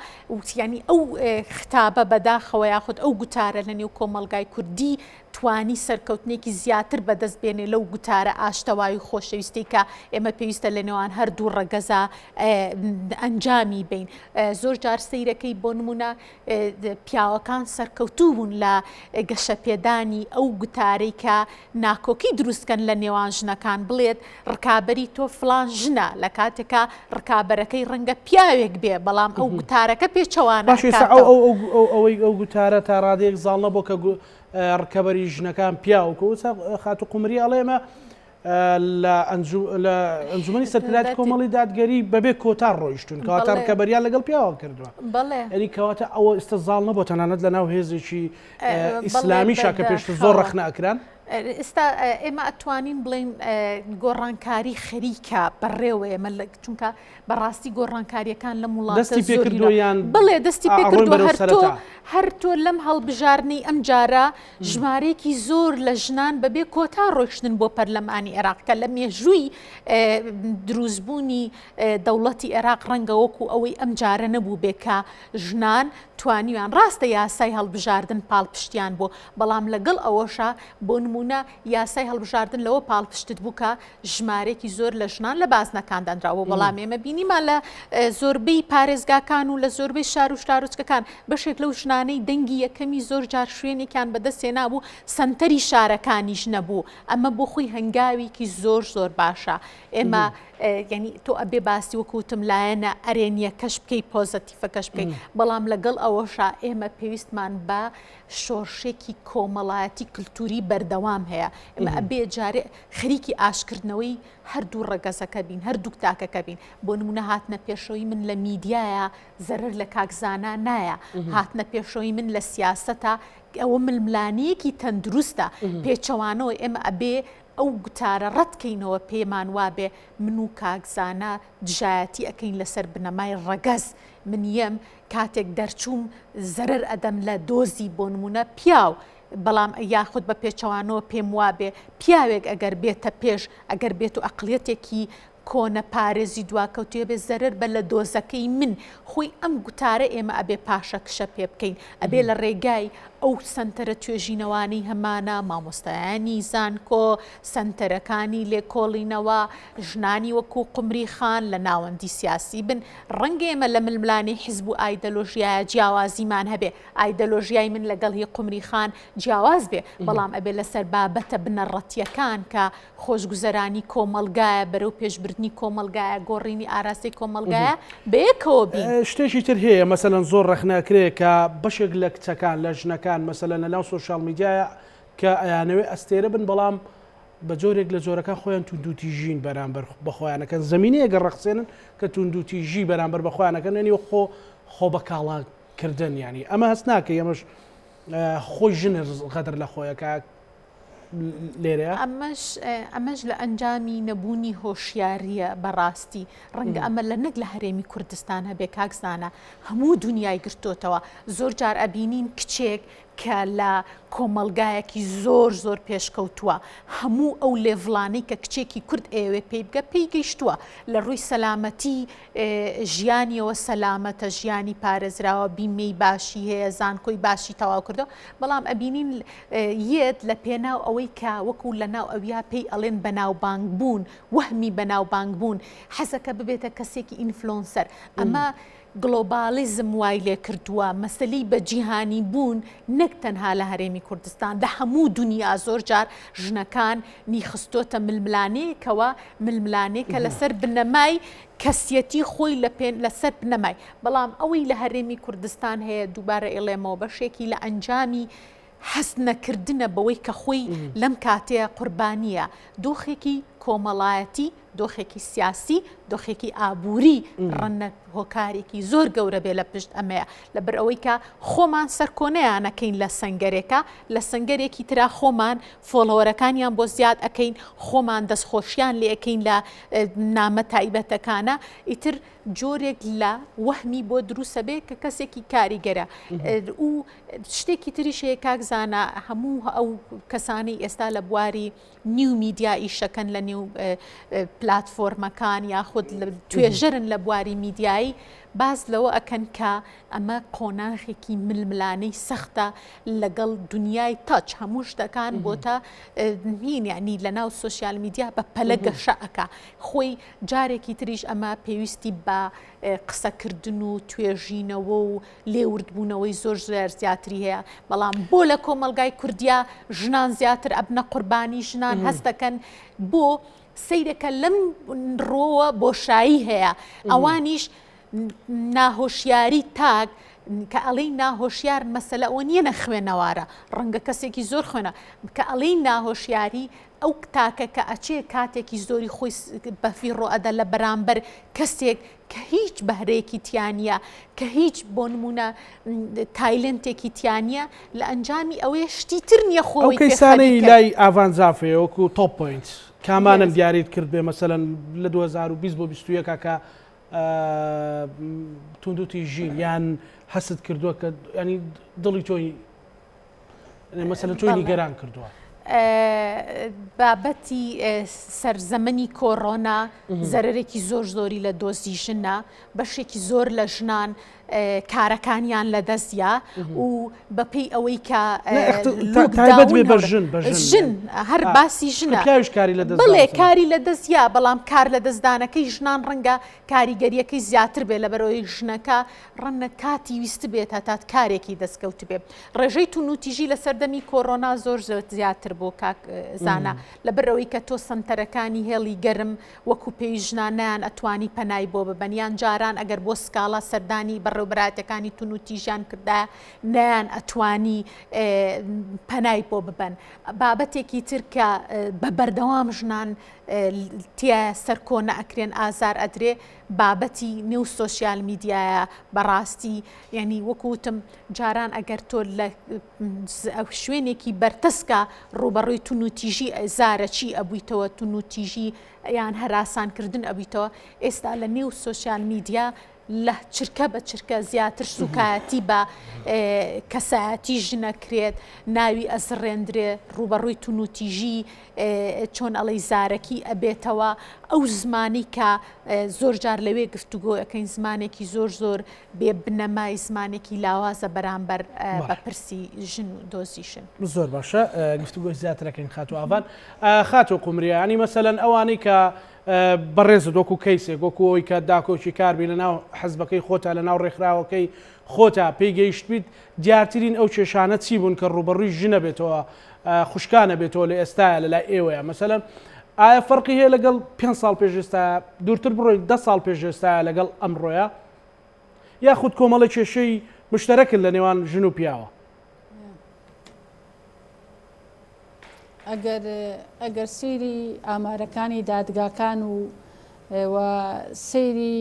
ینی ئەو ختابە بەداخەوە یاخود ئەو گوتارە لە نێو کۆمەڵگای کوردی توانی سەرکەوتنێکی زیاتر بەدەست بێنێ لەو گوتارە ئاشتەوایی و خۆشەویستەی کە ئێمە پێویستە لە نێوان هەردوو ڕەگەزا ئەنجامی بین. زۆر جار سەیرەکەی بۆ نمونە پیاوەکان سەرکەوتوو بوون لە گەشەپێدانی ئەو گوتارەی کە ناکۆکی دروستکەن لە نێوان ژنەکان بڵێت ڕکابەری تۆ فلان ژنە لە کاتێکا ڕکابەرەکەی ڕەنگە پیاوێک بێ بەڵام ئەو گوتارەکە پێچەوانە باشە ئەوەی ئەو گوتارە تا ڕادەیەک زاڵ نەبوو کە ڕکەبەری ژنەکان پیاو کە وسا خاتوو قومری ئەڵێ ئێمە لە ئەنجومەنی سەرکردایەتی کۆمەڵی دادگەری بەبێ کۆتا ڕۆیشتون کەواتە ڕکەبەریان لەگەڵ پیاوە کردووە یعنی کەواتە ئەوە ئێستا زاڵ نەبوو تەنانەت لە ناو هێزێکی ئیسلامیشا کە پێشتر زۆر ڕەخنە ئەکران. ئێستا ئێمە ئەتوانین بڵێین گۆڕانکاری خەریکە بەڕێوەیە ئێمە چونکە بەڕاستی گۆڕانکاریەکان لەم وڵاتە دەستی پێکردووە یان بڵێ دەستی پێکردووە هەر تۆ هەر تۆ لەم هەڵبژاردنەی ئەم جارە ژمارەیەکی زۆر لە ژنان بەبێ کۆتا ڕۆیشتن بۆ پەرلەمانی عێراق کە لە مێژووی دروستبوونی دەوڵەتی عێراق ڕەنگە وەکو ئەوەی ئەم جارە نەبوو بێ کە ژنان توانیویان ڕاستە یاسای هەڵبژاردن پاڵپشتیان بوو بەڵام لەگەڵ ئەوەشا بۆ نموونە یاسای هەڵبژاردن لەوە پاڵپشتت بوو کە ژمارەیەکی زۆر لە ژنان لە بازنەکان دانراوە بەڵام ئێمە بینیمان لە زۆربەی پارێزگاکان و لە زۆربەی شار و شارۆچکەکان بەشێک لەو ژنانەی دەنگی یەکەمی زۆر جار شوێنێکیان بەدەست هێنابوو سەنتەری شارەکانیش نەبوو ئەمە بۆ خۆی هەنگاوێکی زۆر زۆر باشە ئێمە یعنی تۆ ئەبێ باسی وەکو وتم لایەنە ئەرێنیەکەش بکەی پۆزەتیفەکەش بکەی بەڵام لەگەڵ ئەوەشا ئێمە پێویستمان بە شۆرشێکی کۆمەڵایەتی کلتوری بەردەوام هەیە ئێمە ئەبێ جارێ خەریکی ئاشکردنەوەی هەردوو ڕەگەزەکە بین هەردووک تاکەکە بین بۆ نمونە هاتنە پێشەوەی من لە میدیایە زەرەر لە کاک زانا نایە هاتنە پێشەوەی من لە سیاسەتە ئەوە ململانێیەکی تەندروستە پێچەوانەوە ئێمە ئەبێ ئەو گوتارە ڕەت کەینەوە پێمان وابێ من و کاک زانا دژایەتی ئەکەین لەسەر بنەمای ڕەگەز من یەم کاتێک دەرچووم زەرەر ئەدەم لە دۆزی بۆ نمونە پیاو بەڵام یاخود بە پێچەوانەوە پێم وابێ پیاوێک ئەگەر بێتە پێش ئەگەر بێت و ئەقلیەتێکی کۆنەپارێزی دواکەوتوی ئەبێ زەرەر بە لە دۆزەکەی من خۆی ئەم گوتارە ئێمە ئەبێ پاشەکشە پێ بکەین ئەبێ لە ڕێگای ئەو سەنتەرە توێژینەوانەی هەمانە مامۆستایانی زانکۆ سەنتەرەکانی لێکۆڵینەوە ژنانی وەکو قومری خان لە ناوەندی سیاسی بن ڕەنگە ئێمە لە ململانێی حیزب و ئایدەلۆژیایە جیاوازیمان هەبێ ئایدەلۆژیای من لەگەڵ هی قومری خان جیاواز بێ بەڵام ئەبێ لەسەر بابەتە بنەڕەتیەکان کە خۆشگوزەرانی کۆمەڵگایە، بەرەو پێشبردنی کۆمەڵگایە، گۆڕینی ئاراستەی کۆمەڵگایە، بەیەکەوە بین. شتێکی تر هەیە مەسەلەن زۆر ڕەخنە ئەکرێ کە بەشێک لە کچەکان لە ژنەکان مەسەلەن لە ناو سۆشیال میدیایە کە ئەیانەوێ ئەستێرە بن بەڵام بە جۆرێک لە جۆرەکان خۆیان توندوتیژین بەرامبەر بە خۆیانەکەن زەمینەیەک ڕەخسێنن کە توندوتیژی بەرامبەر بە خۆیانەکەن یعنی خۆ خۆ بە کاڵا کردن یعنی ئەمە هەست ناکەی ئەمەش خۆی ژن غەدر لە خۆیەکە لێرەیە؟ ئەمەش ئەمەش لە ئەنجامی نەبوونی هۆشیارییە بەڕاستی ڕەنگە ئەمە لە نەک لە هەرێمی کوردستان هەبێ کاک زانا هەموو دنیای گرتۆتەوە زۆر جار ئەبینین کچێک کە لە کۆمەڵگایەکی زۆر زۆر پێشکەوتووە هەموو ئەو لێڤڵانەی کە کچێکی کورد ئەیەوێ پێی بگە پێی گەیشتووە لە ڕووی سەلامەتی ژیانیەوە سەلامەتە ژیانی پارێزراوە بیمەی باشی هەیە زانکۆی باشی تەواو کردو بەڵام ئەبینین یەت لە پێناو ئەوەی کە وەکو لە ناو ئەویا پێی ئەڵێن بەناوبانگ بوون، وەهمی بەناوبانگ بوون، حەزەکە ببێتە کەسێکی influencer. ئەمە گڵۆباڵیزم وای لێ کردووە، مەسەلەی بە جیهانی بوون نەک تەنها لە هەرێمی کوردستان، لە هەموو دونیا زۆر جار ژنەکان نی خستۆتە ململانێیەکەوە، ململانێ کە لەسەر بنەمای کەسیەتی خۆی لە پێ لەسەر بنەمای بەڵام ئەوەی لە هەرێمی کوردستان هەیە دووبارە ئەیڵێمەوە بەشێکی لە ئەنجامی هەست نەکردنە بەوەی کە خۆی لەم کاتەیە قوربانییە، دۆخێکی کۆمەڵایەتی، دۆخێکی سیاسی، دۆخێکی ئابووری ڕەنگە هۆکارێکی زۆر گەورە بێ لە پشت ئەمەیە، لەبەر ئەوەی کە خۆمان سەرکۆنەیان ئەکەین لە سەنگەرێکا، لە سەنگەرێکی ترا خۆمان follower ەکانیان بۆ زیاد ئەکەین، خۆمان دەستخۆشیان لێ ئەکەین لە نامە تایبەتەکانا، ئیتر جۆرێک لە وەهمی بۆ دروستە بێ کە کەسێکی کاریگەرە و شتێکی تریش هەیە کاک زانا هەموو ئەو کەسانەی ئێستا لە بواری new media ئیشەکەن لە نێو پلاتفۆرمەکان یاخود توێژەرن لە بواری میدیایی باس لەوە ئەکەن کە ئەمە قۆناغێکی ململانەی سەختە لەگەڵ دنیای touch هەموو شتەکان بۆتە هین یعنی لە ناو social media بە پەلە گەشە ئەکا خۆی جارێکی تریش ئەمە پێویستی بە قسەکردن و توێژینەوە و لێوردبوونەوەی زۆر زۆر زیاتری هەیە بەڵام بۆ لە کۆمەڵگای کوردیا ژنان زیاتر ئەبنە قوربانی ژنان هەست دەکەن بۆ سەیرەکە لەم ڕۆوە بۆشایی هەیە ئەوانیش ناهۆشیاری تاک. کە ئەڵێی ناهۆشیار مەسەلە ئەوە نییە نەخوێنەوارە ڕەنگە کەسێکی زۆر خوێنە کە ئەڵێی ناهۆشیاری ئەو تاکە کە ئەچێ کاتێکی زۆری خۆی بەفیڕۆ ئەدا لە بەرامبەر کەسێک کە هیچ بەهرەیەکی تیا نییە کە هیچ بۆ نمونە talent ێکی تیا نییە لە ئەنجامی ئەوەیە شتی تر نییە ئەو خۆی پێ کەیسانەی خەریکە. لای ئاڤان جافێ وەکو top point کامانەن Yes. دیاریت کرد بێ مەسەلەن لە 2020 بۆ 21 کە توندوتیژی یان هەست کردووە کە ینی دڵی تۆی مەسەلەن تۆی نیگەران کردووە؟ بابەتی سەرزەمەنی کۆرۆنا زەرەرێکی زۆر زۆری لە دۆزی ژنە بەشێکی زۆر لە ژنان کارەکانیان لەدەستیا و بەپێی ئەوەی کە تایبەت بێ بە ژن ژن هەر باسی ژنە پیاویش کاری لە دەست بڵێ کاری لە دەستیا بەڵام کار لە دەستدانەکەی ژنان ڕەنگە کاریگەریەکەی زیاتر بێ لەبەرەوەی ژنەکە ڕەنگە کاتی ویستبێت هەتا کارێکی دەستکەوتبێ. ڕێژەی توندوتیژی لە سەردەمی کۆرۆنا زۆر زۆر زیاتر بوو کاک زانا لەبەرئەوەی کە تۆ سەنتەرەکانی هێڵی گەرم وەکو پێویست ژنان نەیان ئەتوانی پەنای بۆ ببەن یان جاران ئەگەر بۆ سکاڵا سەردانی بەڕێوبەرایەتەکانی توندوتیژیان کردایە نەیان ئەتوانی پەنای بۆ ببەن. بابەتێکی تر کە بە بەردەوام ژنان تیایە سەرکۆنە ئەکرێن ئازار ئەدرێ بابەتی نێو سۆشیال میدیایە بەڕاستی یعنی وەکو وتم جاران ئەگەر تۆ لە شوێنێکی بەرتەسکە ڕوبەڕووی تونوتیژی زارەکی ئەبوویتەوە تونوتیژی یان هەراسانکردن ئەبیتەوە ئێستا لە نێو سۆشیال میدیا لە چرکە بە چرکە زیاتر سوکایەتی بە کەسایەتی ژنە کرێت ناوی ئەزڕێندرێ ڕوبەڕووی تونوتیژی چۆن ئەڵێی زارەکی ئەبێتەوە ئەو زمانی کە زۆر جار لەوێ گفتوگۆ ئەەکەین زمانێکی زۆر زۆر بێ بنەمای زمانێکی لاوازە بەرامبەر بە پرسی ژن و دۆزی ژن. زۆر باشە گفتوگۆی زیاترەکەین خاتو ئاڤان خاتو قومریانی مەسەلەن ئەوانەی کە بەڕێزت وەکو کەیسێک وەکو ئەوی کە داکۆکی کاربی لە ناو حزبەکەی خۆتا لە ناو ڕێکخراوەکەی خۆتا پێی گەیشتبیت دیارترین ئەو کێشانە چی بوون کە ڕووبەڕووی ژنە بێتەوە خوشکانە بێتەوە لە ئێستایا لە لای ئێوەیە مەسەلەن ئایا فەرقی هەیە لەگەڵ پێ ساڵ پێش ئێستا دوورتر بڕۆین دە ساڵ پێش ئێستایا لەگەڵ ئەمڕۆیە یاخود کۆمەڵی کێشەی مشتەرەکن لە نێوان ژن و پیاوە؟ ئەگەر ئەگەر سەیری ئامارەکانی دادگاکان و و سەیری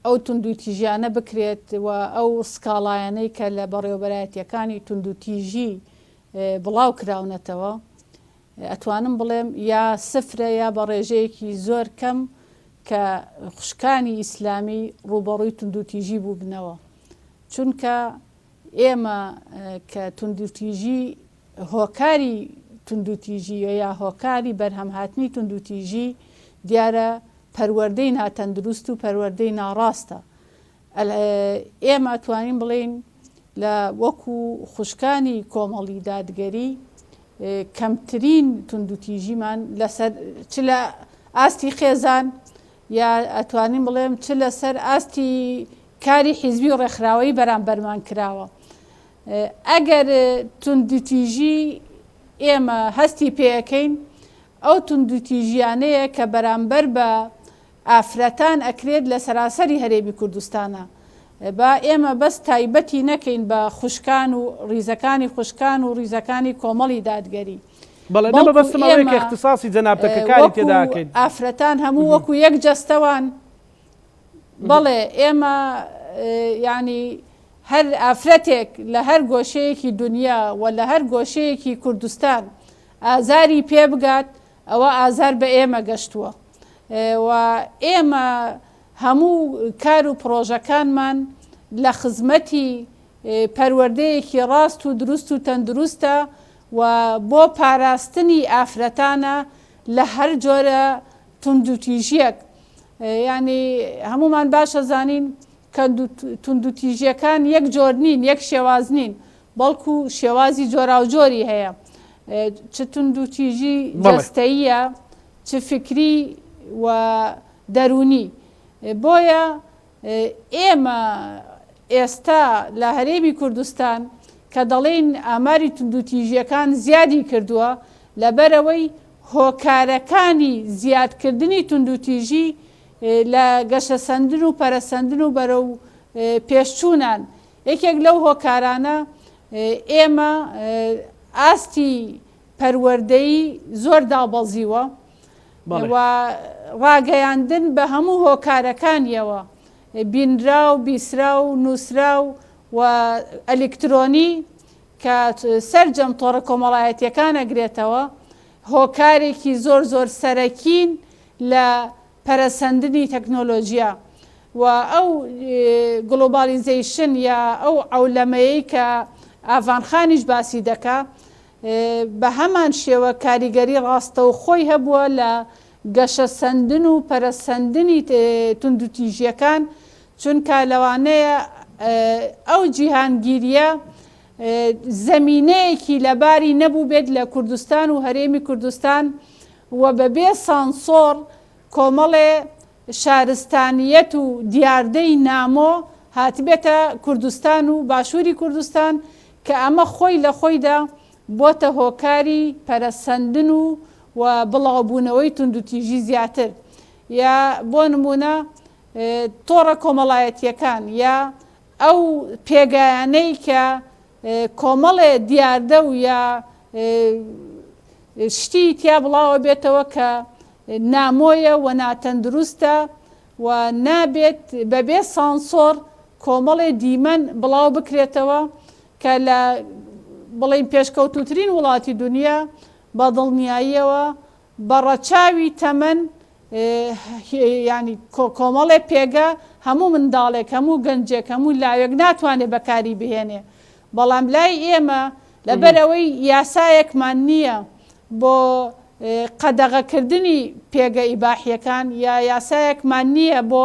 ئەو توندوتیژیانە بکرێت و ئەو سکاڵایانەی کە لە بەڕێوەبەرایەتیەکانی توندوتیژی بڵاو کراونەتەوە ئەتوانم بڵێم یا سفرە یا بە ڕێژەیەکی زۆر کەم کە خوشکانی ئیسلامی ڕووبەڕووی توندوتیژی بووبنەوە چونکە ئێمە کە توندوتیژی هۆکاری توندوتیژی یا هۆکاری بەرهەمهاتنی توندوتیژی دیارە پەروەردەی ناتەندروست و پەروەردەی ناڕاستە. ئێمە ئەتوانین بڵێین لە وەکو خوشکانی کۆمەڵی دادگەری کەمترین توندوتیژیمان لەسەر چ لە ئاستی خێزان یا ئەتوانین بڵێم چ لەسەر ئاستی کاری حیزبی و ڕێکخراوەیی بەرامبەرمان کراوە. ئەگەر توندوتیژی ئێمە هەستی پێ ئەکەین ئەو توندوتیژیانەیە کە بەرامبەر بە ئافرەتان ئەکرێت لە سەراسەری هەرێمی کوردستانا. با ئێمە بەس تایبەتی نەکەین بە خوشکان و ڕیزەکانی خوشکان و ڕیزەکانی کۆمەڵی دادگەری. بەڵێ نە بەڵکو مەبەستم ئەوەیە کە ئێمە ئیختیساسی جەنابتە کە کاری وەکو تێدا ئەکەیت. ئافرەتان هەموو وەکو یەک جەستەوان. بەڵێ ئێمە یانی هەر ئافرەتێک لە هەر گۆشەیەکی دونیا و لە هەر گۆشەیەکی کوردستان ئازاری پێ بگات ئەوە ئازار بە ئێمە گەشتووە و ئێمە هەموو کار و پڕۆژەکانمان لە خزمەتی پەروەردەیەکی ڕاست و دروست و تەندروستە و بۆ پاراستنی ئافرەتانە لە هەر جۆرە توندوتیژیەک یانی هەموومان باش ئەزانین کە توندوتیژیەکان یەک جۆر نین یەک شێواز نین بەڵکو شێوازی جۆراوجۆری هەیە چ توندوتیژی جەستەییە چ فکری و دەروونی بۆیە ئێمە ئێستا لە هەرێمی کوردستان کە دەڵێین ئاماری توندوتیژییەکان زیادی کردووە لەبەرئەوەی هۆکارەکانی زیادکردنی توندوتیژی لە گەشەسەندن و پەرەسەندن و بەرەو پێشچوونان. یەکێک لەو هۆکارانە ئێمە ئاستی پەروەردەیی زۆر دابەزیوە و ڕاگەیاندن بە هەموو هۆکارەکانیەوە بینراو، بیسراو، نووسراو و ئەلیکترۆنی کە سەرجەم تۆڕە کۆمەڵایەتیەکان ئەگرێتەوە هۆکارێکی زۆر زۆر سەرەکین لە پەرەسەندنی تەکنۆلۆجیا و ئەو گڵۆبالیزەیشن یا ئەو عەولەمەیەی کە ئاڤان خانیش باسی دەکا بەهەمان شێوە کاریگەری ڕاستەوخۆی هەبووە لە گەشەسەندن و پەرەسەندنی توندوتیژیەکان چونکە لەوانەیە ئەو جیهانگیریە زەمینەیەکی لەباری نەبووبێت لە کوردستان و هەرێمی کوردستان و بەبێ سانسۆڕ کۆمەڵێ شارستانیەت و دیاردەی نامۆ هاتبێتە کوردستان و باشووری کوردستان کە ئەمە خۆی لە خۆیدا بۆتە هۆکاری پەرەسەندن و و بڵاوبوونەوەی توندوتیژی زیاتر یا بۆ نموونە تۆڕە کۆمەڵایەتییەکان یا ئەو پێگایانەی کە کۆمەڵێ دیاردە و یا شتی تیا بڵاوەبێتەوە کە نامۆیە و ناتەندروستە و نابێت بەبێ سانسۆڕ کۆمەڵێ دیمەن بڵاو بکرێتەوە کە لە بڵێین پێشکەوتووترین وڵاتی دونیا بە دڵنیاییەوە بە ڕەچاوی تەمەن یانی کۆمەڵێ پێگە هەموو منداڵێک هەموو گەنجێک هەموو لاوێک ناتوانێ بەکاری بهێنێ بەڵام لای ئێمە لەبەرئەوەی یاسایەکمان نییە بۆ قەدەغەکردنی پێگە ئیباحیەکان یا یاسایەکمان نییە بۆ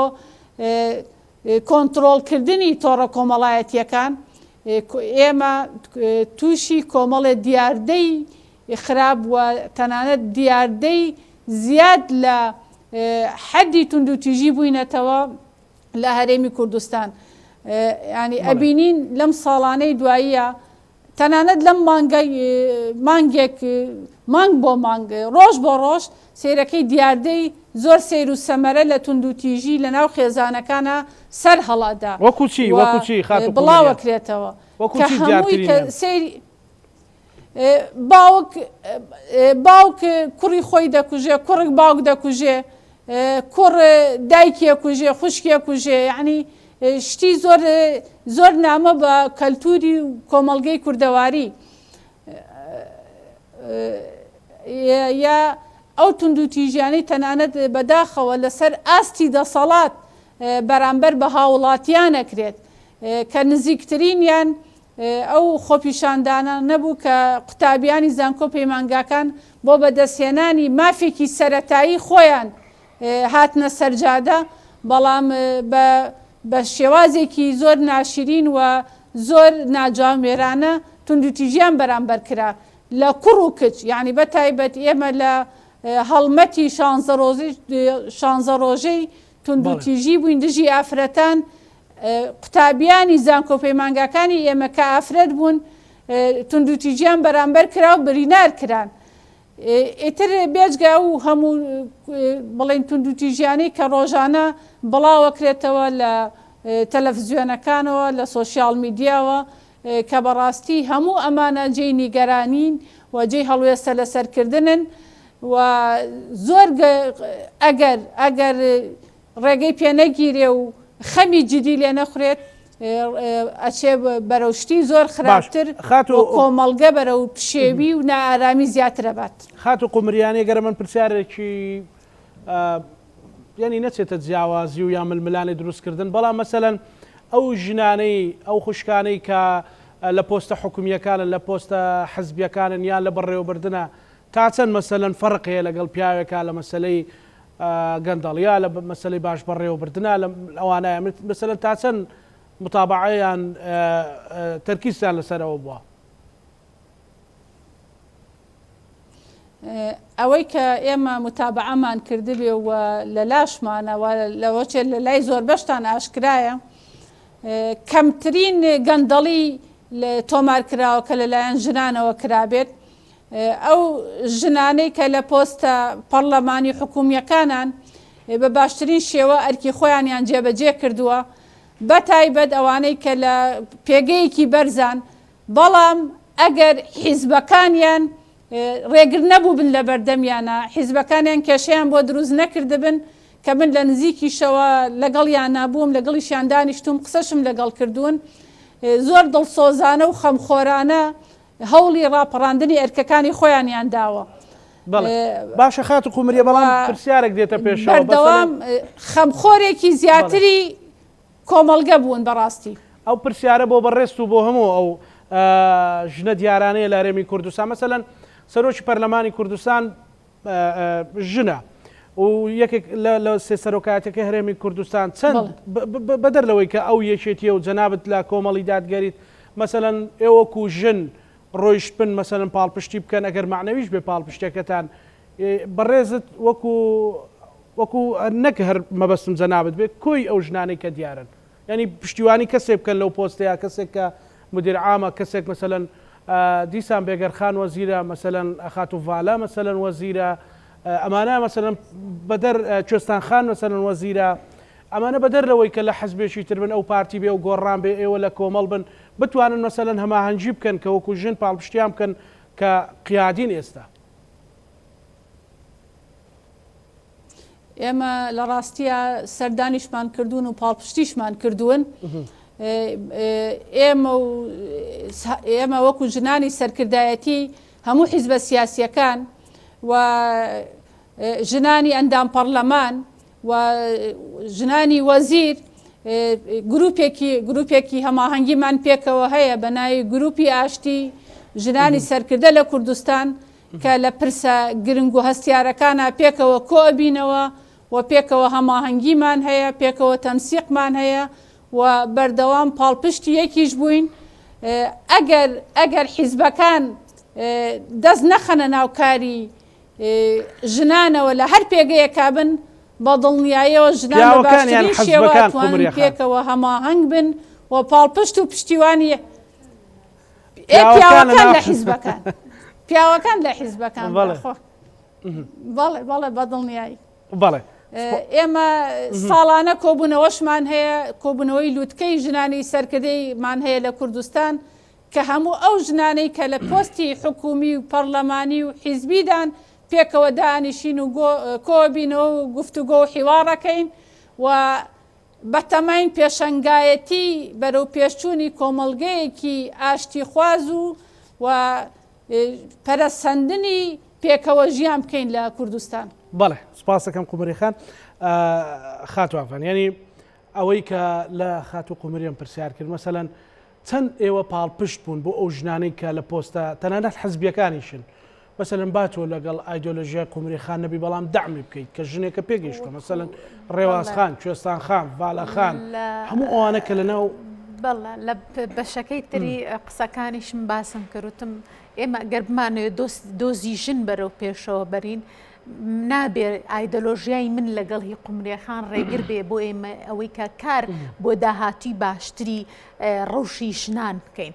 کۆنتڕۆڵکردنی تۆڕە کۆمەڵایەتیەکان ئێمە تووشی کۆمەڵێ دیاردەی خراپ و تەنانەت دیاردەی زیاد لە حەدی توندوتیژی بووینەتەوە لە هەرێمی کوردستان ینی ئەبینین لەم ساڵانەی دواییە تەنانەت لەم مانگە مانگێک مانگ بۆ مانگ ڕۆژ بۆ ڕۆژ سەیرەکەی دیاردەی زۆر سەیر و سەمەرە لە توندوتیژی لە ناو خێزانەکانا سەر هەڵئەدا وەکو چی و وەکو چی خاتوو قومریان بڵاوەکرێتەوە وەکو کە چی هەمووی کە دیارترینیان؟ سەیری باوک باوک کوڕی خۆی دەکوژێ کوڕک باوک دەکوژێ کوڕ دایکی ئەکوژێ خوشکی ئەکوژێ یەعنی شتی زۆر زۆر نامە بە کەلتوری و کۆمەڵگەی کوردەواری یا ئەو توندوتیژیانەی تەنانەت بەداخەوە لەسەر ئاستی دەسەڵات بەرامبەر بە هاوڵاتیان ئەکرێت کە نزیکترینیان ئەو خۆپیشاندانە نەبوو کە قوتابیانی زانکۆ پەیمانگاکان بۆ بەدەستهێنانی مافێکی سەرەتایی خۆیان هاتنە سەرجادە، بەڵام بە بە شێوازێکی زۆر ناشرین و زۆر ناجوامێرانە توندوتیژیان بەرامبەر کرا لە کوڕ و کچ، یانی بە تایبەت ئێمە لە هەڵمەتی شانزە ڕۆژەی توندوتیژی بووین دژی ئافرەتان، قوتابیانی زانکۆ پەیمانگاکانی ئێمە کە ئافرەت بوون توندوتیژیان بەرامبەر کرا و برینار کران. ئیتر بێجگە ئەو هەموو بڵێین توندوتیژیانەی کە ڕۆژانە بڵاوەکرێتەوە لە تەلەفزیۆنەکانەوە لە سۆشیال میدیاوە کە بەڕاستی هەموو ئەمانە جێی نیگەرانین و جێی هەڵوێستە لەسەرکردنن و زۆر ئەگەر ئەگەر ڕێگەی پێ نەگیرێ و خەمی جدی لێ نەخورێت ئەچێ بەرەو شتی زۆر باش خراپتر و خاتوو کۆمەڵگە بەرەو پشێوی و نائارامی زیاتر ئەبات. خاتوو قومریانی گەر من پرسیارێکی یانی نەچێتە جیاوازی و یا ململانێ دروست کردن بەڵام مەسەلەن ئەو ژنانەی ئەو خوشکانەی کە لە پۆستە حکومییەکانن لە پۆستە حزبیەکانن یان لە بەڕێوەبردنە تا چەند مەسەلەن فەرق هەیە لەگەڵ پیاوێکا لە مەسەلەی گەندەڵیە لە مەسەلەی باش بەڕێوەبردنە لە ئەوانایە مەسەلەن تا چەند متابعە یان تەرکیزتان لەسەر ئەوە بووە؟ ئەوەی کە ئێمە متابعەمان کردبێ و لە لاشمانە و لەوەچێ لە لای زۆربەشتان ئاشکرایە کەمترین گەندەڵی تۆمار کراوە کە لەلایەن ژنانەوە کرابێت ئەو ژنانەی کە لە پۆستە پەڕلەمانی حکومییەکانان بە باشترین شێوە ئەرکی خۆیانیان جێبەجێ کردووە. بە تایبەت ئەوانەی کە لە پێگەیەکی بەرزان، بەڵام ئەگەر حیزبەکانیان ڕێگر نەبووبن لە بەردەمیانا، حیزبەکانیان کێشەیان بۆ دروست نەکردبن، کە من لە نزیکیشەوە لەگەڵیانا بووم، لەگەڵیشیان دانیشتووم، قسەشم لەگەڵ کردوون، زۆر دڵسۆزانە و خەمخۆرانە هەوڵی ڕاپەڕاندنی ئەرکەکانی خۆیانیان داوە. بەڵێ باشە خاتوو قومریە، بەڵام پرسیارێک دێتە پێشەوە، بەردەوام خەمخۆرێکی زیاتری کۆمەڵگە بوون بەڕاستی. ئەو پرسیارە بۆ بەڕێزت و بۆ هەموو ئەو ژنە دیارانەیە لە هەرێمی کوردستان، مەسەلەن سەرۆکی پەرلەمانی کوردستان ژنە و یەکێک لە سێ سەرۆکایەتەکەی هەرێمی کوردستان چەند بەدەر لەوەی کە ئەو یەکێتیە و جەنابت لە کۆمەڵی دادگەریت مەسەلەن ئێوەکو ژن ڕۆیشتبن مەسەلەن پاڵپشتی بکەن ئەگەر مەعنەویش بێ پاڵپشتەکەتان بەڕێزت وەکو وەکو نەک هەر مەبەستم جەنابت بێ کۆی ئەو ژنانەی کە دیارن یانی پشتیوانی کەسێک بکەن لەو پۆستەیا کەسێک کە مدیر عامە کەسێک مەسەلەن دیسان بێگەر خان وەزیرە مەسەلەن خاتوو ڤالە مەسەلەن وەزیرە ئەمانە مەسەلەن بەدەر کوێستان خان مەسەلەن وەزیرە ئەمانە بەدەر لەوەی کە لە حزبێکی تر بن ئەو پارتی بێ و گۆڕان بێ ئێوە لە کۆمەڵ بن بتوانن مەسەلەن هەماهەنگی بکەن کە وەکو ژن پاڵپشتیان بکەن کە قیادین ئێستا. ئێمە لە ڕاستیا سەردانیشمان کردوون و پاڵپشتیشمان کردوون. ئێمە و ئێمە وەکو ژنانی سەرکردایەتی هەموو حیزبە سیاسیەکان و ژنانی ئەندام پەڕلەمان و ژنانی وەزیر گروپێکی گروپێکی هەماهەنگیمان پێکەوە هەیە بە ناوی گروپی ئاشتی ژنانی سەرکردە لە کوردستان کە لە پرسە گرنگ و هەستیارەکانا پێکەوە کۆئەبینەوە و پێکەوە هەماهەنگیمان هەیە، پێکەوە تەنسیقمان هەیە و بەردەوام پاڵپشتی یەکیش بووین. ئەگەر ئەگەر حیزبەکان دەست نەخەنە ناو کاری ژنانەوە لە هەر پێگەیەکا بن، بە دڵنیایەوە ژنان بە پیاوەکان یان باشترین شێوە حزبەکان ئەتوانن قومریە خان؟ پێکەوە هەماهەنگ بن و پاڵپشت و پشتیوانی ئێ پیاوەکان پیاوەکان لە لە حیزبەکان پیاوەکان لە حیزبەکان بەڵێ. خۆ بەڵێ بەڵێ بە دڵنیایی بەڵێ ئێمە ساڵانە کۆبوونەوەشمان هەیە کۆبوونەوەی لووتکەی ژنانی سەرکردەیمان هەیە لە کوردستان کە هەموو ئەو ژنانەی کە لە پۆستی حکومی و پەرلەمانی و حیزبیدان پێکەوە دانیشین و کۆبینەوە و گفتوگۆ و حیواڕەکەین و بەتەماین پێشەنگایەتی بەرەوپێشچوونی کۆمەڵگەیەکی ئاشتیخواز و و پەرەسەندنی پێکەوە ژیان بکەین لە کوردستان. بەڵێ سوپاس دەکەم قومری خان. خاتوو ئافان یانی ئەوەی کە لە خاتوو قومریم پرسیار کرد مەسەلەن چەند ئێوە پاڵپشت بوون بۆ ئەو ژنانەی کە لە پۆستە تەنانەت حزبیەکانیشن مەسەلەن با تۆ لەگەڵ ئایدۆلۆژیای قومری خان نەبی بەڵام دەعمی بکەیت کە ژنێکە پێگەیشتووە مەسەلەن ڕێواز خان کوێستان خان ڤالە خان هەموو ئەوانە کە لەناو بەڵێ لە بەشەکەی تری قسەکانیشم باسم کرد وتم ئێمە گەر بمانەوێت دۆزی ژن بەرەو پێشەوە بەرین نابێ ئایدۆلۆژیای من لەگەڵ هی قومرێخان ڕێگر بێ بۆ ئێمە ئەوەی کە کار بۆ داهاتووی باشتری ڕەوشی ژنان بکەین.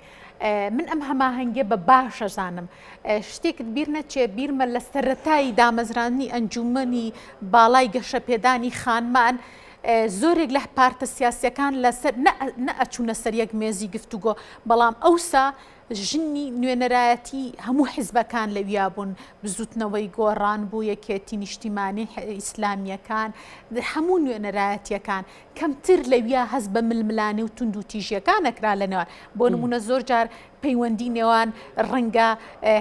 من ئەم هەماهەنگیە بە باش ئەزانم. شتێکت بیر نەچێ بیرمە لە سەرەتای دامەزراندنی ئەنجومەنی باڵای گەشەپێدانی خانمان زۆرێک لە پارتە سیاسیەکان لەسەر نەئەچوونە سەر یەک مێزی گفتوگۆ بەڵام ئەوسا ژنی نوێنەرایەتی هەموو حزبەکان لەویا بوون بزوتنەوەی گۆڕان بوو یەکێتی نیشتیمانی ئیسلامیەکان هەموو نوێنەرایەتیەکان کەمتر لەویا هەست بە ململانێ و توندوتیژیەکان ئەکرا لە نێوان بۆ نمونە زۆر جار پەیوەندی نێوان ڕەنگە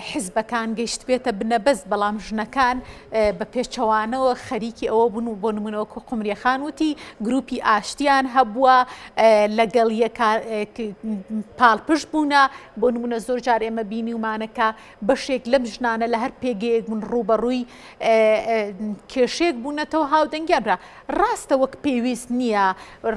حزبەکان گەیشتبێتە بنەبەست بەڵام ژنەکان بە پێچەوانەوە خەریکی ئەوە بوون و بۆ نمونە وەکو قومریە خان وتی گروپی ئاشتیان هەبووە لەگەڵ یەکا پاڵپشت بوونە بۆ نمونە زۆر جار ئێمە بینیومانە کە بەشێک لەم ژنانە لە هەر پێگەیەک بوون ڕووبەڕووی کێشەیەک بوونەتەوە هاودەنگیان برا ڕاستە وەک پێویست نییە،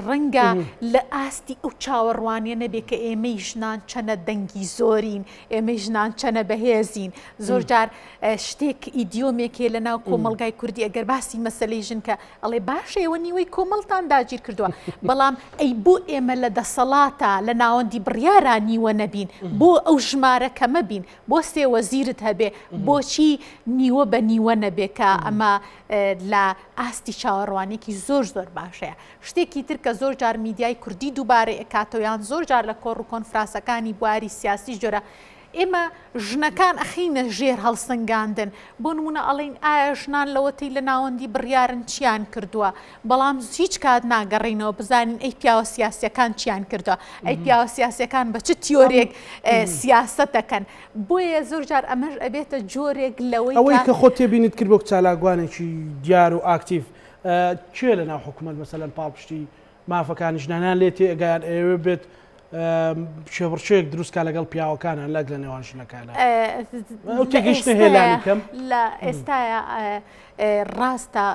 ڕەنگە لە ئاستی ئەو چاوەڕوانییە نەبێ کە ئێمەی ژنان چەنە دەنگی. دەنگی زۆرین، ئێمەی ژنان چەنە بەهێزین. زۆر جار شتێک ئیدیۆمێک هەیە لە ناو کۆمەڵگای کوردی ئەگەر باسی مەسەلەی ژن کە ئەڵێ باشە ئێوە نیوەی کۆمەڵتان داگیر کردووە، بەڵام ئەی بۆ ئێمە لە دەسەڵاتە لە ناوەندی بڕیارا نیوە نەبین، بۆ ئەو ژمارە کەمە بین، بۆ سێ وەزیرت هەبێ، بۆچی نیوە بە نیوە نەبێ کە ئەمە لە ئاستی چاوەڕوانیەکی زۆر زۆر باشەیە. شتێکی تر کە زۆر جار میدیای کوردی دووبارەی ئەکاتەوە یان زۆر جار لە کۆڕ و کۆنفراسەکانی بواری سیاسیش جۆرە ئێمە ژنەکان ئەخەینە ژێر هەڵسەنگاندن بۆ نمونە ئەڵێین ئایا ژنان لەوەتەی لە ناوەندی بڕیارن چیان کردووە بەڵام هیچ کات ناگەڕێینەوە بزانین ئەی پیاوە سیاسیەکان چیان کردووە ئەی پیاوە سیاسیەکان بە چ تیۆرێک سیاسەت دەکەن بۆیە زۆر جار ئەمەش ئەبێتە جۆرێک لەوەی ئەوەی کە خۆت تێبینیت کرد وەک چالاکوانێکی دیار و ئاکتیڤ کێ لە ناو حکوومەت مەسەلەن پاڵپشتی مافەکانی ژنانیان لێ تێئەگا یان ئەیەوێ بێت کێبڕکێیەک دروست کا لەگەڵ پیاوەکانیان لەک لە نێوان ژنەکانە ئەو تێگەیشتنە هەیە لانی کەم لە ئێستایا ڕاستە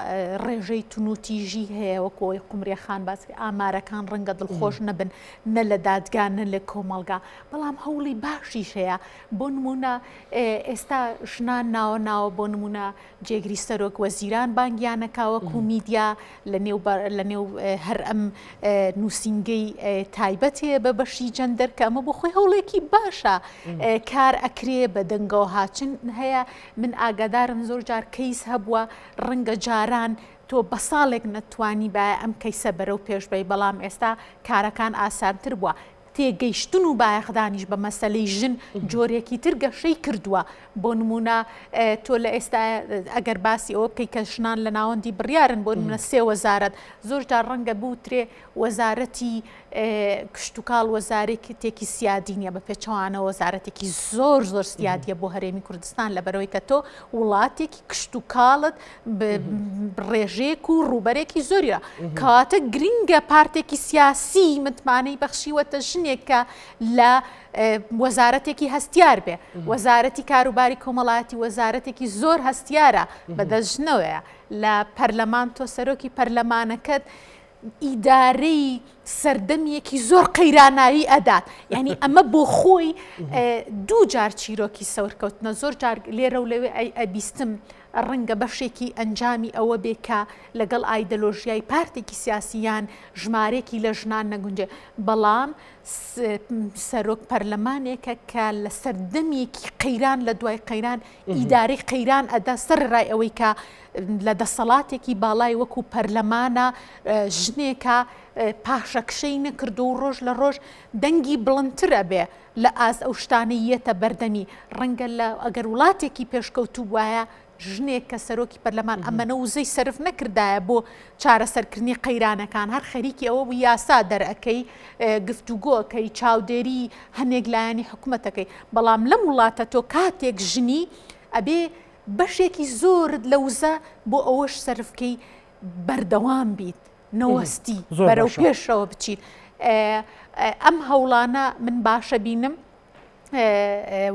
ڕێژەی تونوتیژی هەیە وەکو ئەوەی قومریە خان باس کرد ئامارەکان ڕەنگە دڵخۆش نەبن نە لە دادگا نە لە کۆمەڵگا بەڵام هەوڵی باشیش هەیە بۆ نمونە ئێستا ژنان ناوە ناوە بۆ نمونە جێگری سەرۆک وەزیران بانگیان ئەکا وەکو میدیا لە نێو لە نێو هەر ئەم نووسینگەی تایبەت هەیە بە بەشی جەندەر کە ئەمە بۆ خۆی هەوڵێکی باشە کار ئەکرێ بە دەنگەوە هاچن هەیە من ئاگادارم زۆر جار کەیس هەبووە ڕەنگە جاران تۆ بە ساڵێک نەتوانی باە ئەم کەیسە بەرەو پێش بەی بەڵام ئێستا کارەکان ئاسانتر بووە تێگەیشتن و بایەخدانیش بە مەسەلەی ژن جۆرێکی تر گەشەی کردووە. بۆ نموونە تۆ لە ئێستا ئەگەر باسی ئەوە بکەی کە ژنان لە ناوەندی بڕیارن بۆ نمونە سێ وەزارەت زۆر جار ڕەنگە بوترێ وەزارەتی کشتوکاڵ وەزارێکتێکی سیادی نییە بە پێچەوانە وەزارەتێکی زۆر زۆر سیادیە بۆ هەرێمی کوردستان لەبەرەوەی کە تۆ وڵاتێکی کشتوکاڵت ڕێژەیەک و ڕووبەرێکی زۆریە کەواتە گرنگە پارتێکی سیاسی متمانەی بەخشیوەتە ژنێک کە لە وەزارەتێکی هەستیار بێ وەزارەتی کاروباری کۆمەڵایەتی وەزارەتێکی زۆر هەستیارە بەدەست ژنەوەیە لە پەرلەمان تۆ سەرۆکی پەرلەمانەکەت ئیدارەی سەردەمیەکی زۆر قەیراناوی ئەدات یعنی ئەمە بۆ خۆی دوو جار چیرۆکی سەورکەوتنە زۆر جار لێرە و لەوێ ئەی ئەبیستم ڕەنگە بەشێکی ئەنجامی ئەوە بێ کە لەگەڵ ئایدەلۆژیای پارتێکی سیاسی یان ژمارێکی لە ژنان نەگونجێ بەڵام سەرۆک پەرلەمانێکە کە لە سەردەمیەکی قەیران لە دوای قەیران ئیدارەی قەیران ئەدا سەرڕای ئەوەی کە لە دەسەڵاتێکی باڵای وەکو پەرلەمانە ژنێکە پاشەکشەی نەکردو و ڕۆژ لە ڕۆژ دەنگی بڵندتر ئەبێ لە ئاست ئەو شتانەی یەتە بەردەمی ڕەنگە لە ئەگەر وڵاتێکی پێشکەوتوو بوایە ژنێک کە سەرۆکی پەرلەمان ئەمەنە وزەی سەرف نەکردایە بۆ چارەسەرکردنی قەیرانەکان هەر خەریکی ئەوە بوو یاسا دەرئەکەی گفتوگۆ ئەکەی چاودێری هەنێک لایەنی حکومەتەکەی بەڵام لەم وڵاتە تۆ کاتێک ژنی ئەبێ بەشێکی زۆرت لە وزە بۆ ئەوەش سەرف کەی بەردەوام بیت نەوەستی بەرەو پێشەوە بچیت ئەم هەوڵانە من باشە بینم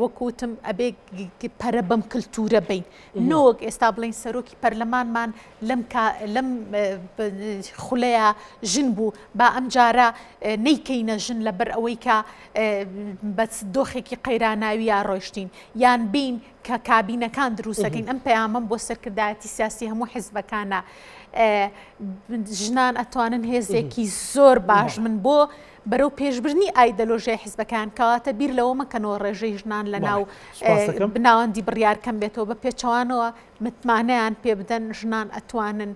وەکوتم ئەبێ پەرە بەم کللتورە بین نەوەک ئێستا بڵین سەرۆکی پەرلەمانمان لەم لەم خولەیە ژن بوو با ئەم جارە نەیکەینە ژن لەبەر ئەوەی کە بە دۆخێکی قەیراناویە ڕۆشتین یان بین کە کابینەکان دروستەکەین ئەم پەیامەم بۆ سەرکردایەتی سیاسی هەموو حزبەکانە ژنان ئەتوانن هێزێکی زۆر باش من بۆ بەرەو پێشبرنی ئایدەلۆژیای حزبەکان کەواتە بیر لەوە مەکەنەوە ڕێژەی ژنان لە ناو بناوەندی بڕیار کەم بێتەوە بە پێچەوانەوە متمانەیان پێ بدەن ژنان ئەتوانن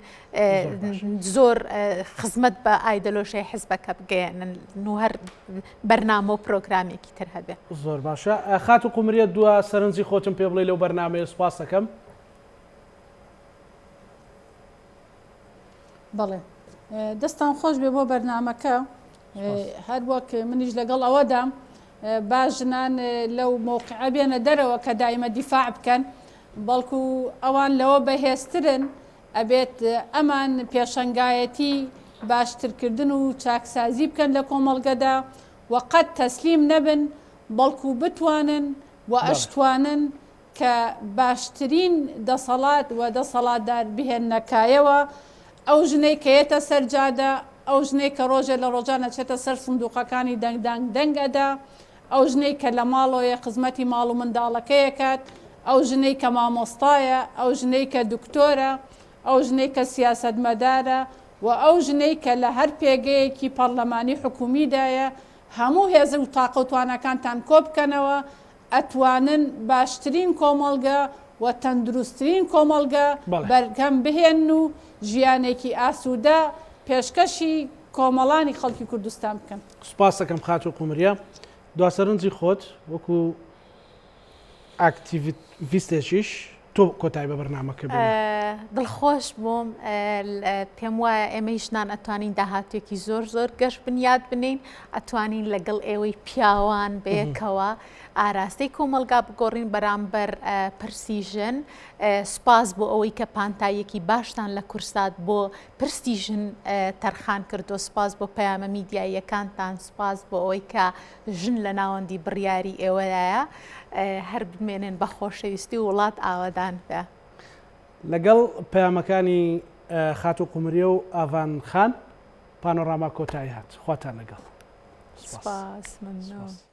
زۆر خزمەت بە ئایدەلۆژیای حزبەکە بگەیەنن و هەر بەرنامە و پرۆگرامێکی تر هەبێ. زۆر باشە خاتوو قومریە دوا سەرنجی خۆتم پێ بڵێ لەو بەرنامەیە سوپاست دەکەم. بەڵێ دەستان خۆش بێ بۆ بەرنامەکە هەر وەک منیش لەگەڵ ئەوەدام با ژنان لەو مەوقعە بێنە دەرەوە کە دایمە دیفاع بکەن بەڵکو ئەوان لەوە بەهێزترن ئەبێت ئەمان پێشەنگایەتی باشترکردن و چاکسازی بکەن لە کۆمەڵگەدا و قەت تەسلیم نەبن بەڵکو بتوانن و ئەشتوانن کە باشترین دەسەڵات و دەسەڵاتدار بهێننە کایەوە، ئەو ژنەی کە یەتە سەر جادە، ئەو ژنەی کە ڕۆژێ لە ڕۆژان ئەچێتە سەر سندوقەکانی دەنگدان دەنگ ئەدا. ئەو ژنەی کە لە ماڵەوەیە خزمەتی ماڵ و منداڵەکەی ئەکات، ئەو ژنەی کە مامۆستایە، ئەو ژنەی کە دکتۆرە، ئەو ژنەی کە سیاسەتمەدارە و ئەو ژنەی کە لە هەر پێگەیەکی پەڕلەمانی حکومیدایە، هەموو هێز و تاقە و تواناکانتان کۆبکەنەوە، ئەتوانن باشترین کۆمەڵگە و تەندروستترین کۆمەڵگە بەرهەم بهێنن و ژیانێکی ئاسوودە پێشکەشی کۆمەڵانی خەڵکی کوردستان بکەن. سوپاست دەکەم خاتوو قومریە. دوا سەرنجی خۆت وەکو ئاکتیڤیستێکیش تۆ کۆتایی بە بەرنامەکە بێنە. دڵخۆش بووم پێم وایە ئێمەی ژنان ئەتوانین داهاتوێکی زۆر زۆر گەش بنیات بنین ئەتوانین لەگەڵ ئێوەی پیاوان بەیەکەوە ئاراستەی کۆمەڵگا بگۆڕین بەرامبەر پرسی ژن سوپاس بۆ ئەوەی کە پانتاییەکی باشتان لە کورسات بۆ پرسی ژن تەرخان کردو سوپاس بۆ پەیامە میدیاییەکانتان سوپاس بۆ ئەوەی کە ژن لە ناوەندی بڕیاری ئێوەدایە هەر بمێنن بە خۆشەویستی و وڵات ئاوەدان بێ. لەگەڵ پەیامەکانی خاتوو قومریە و ئاڤان خان پانۆراما کۆتایی هات. خواتان لەگەڵ. سپاس. ممنون.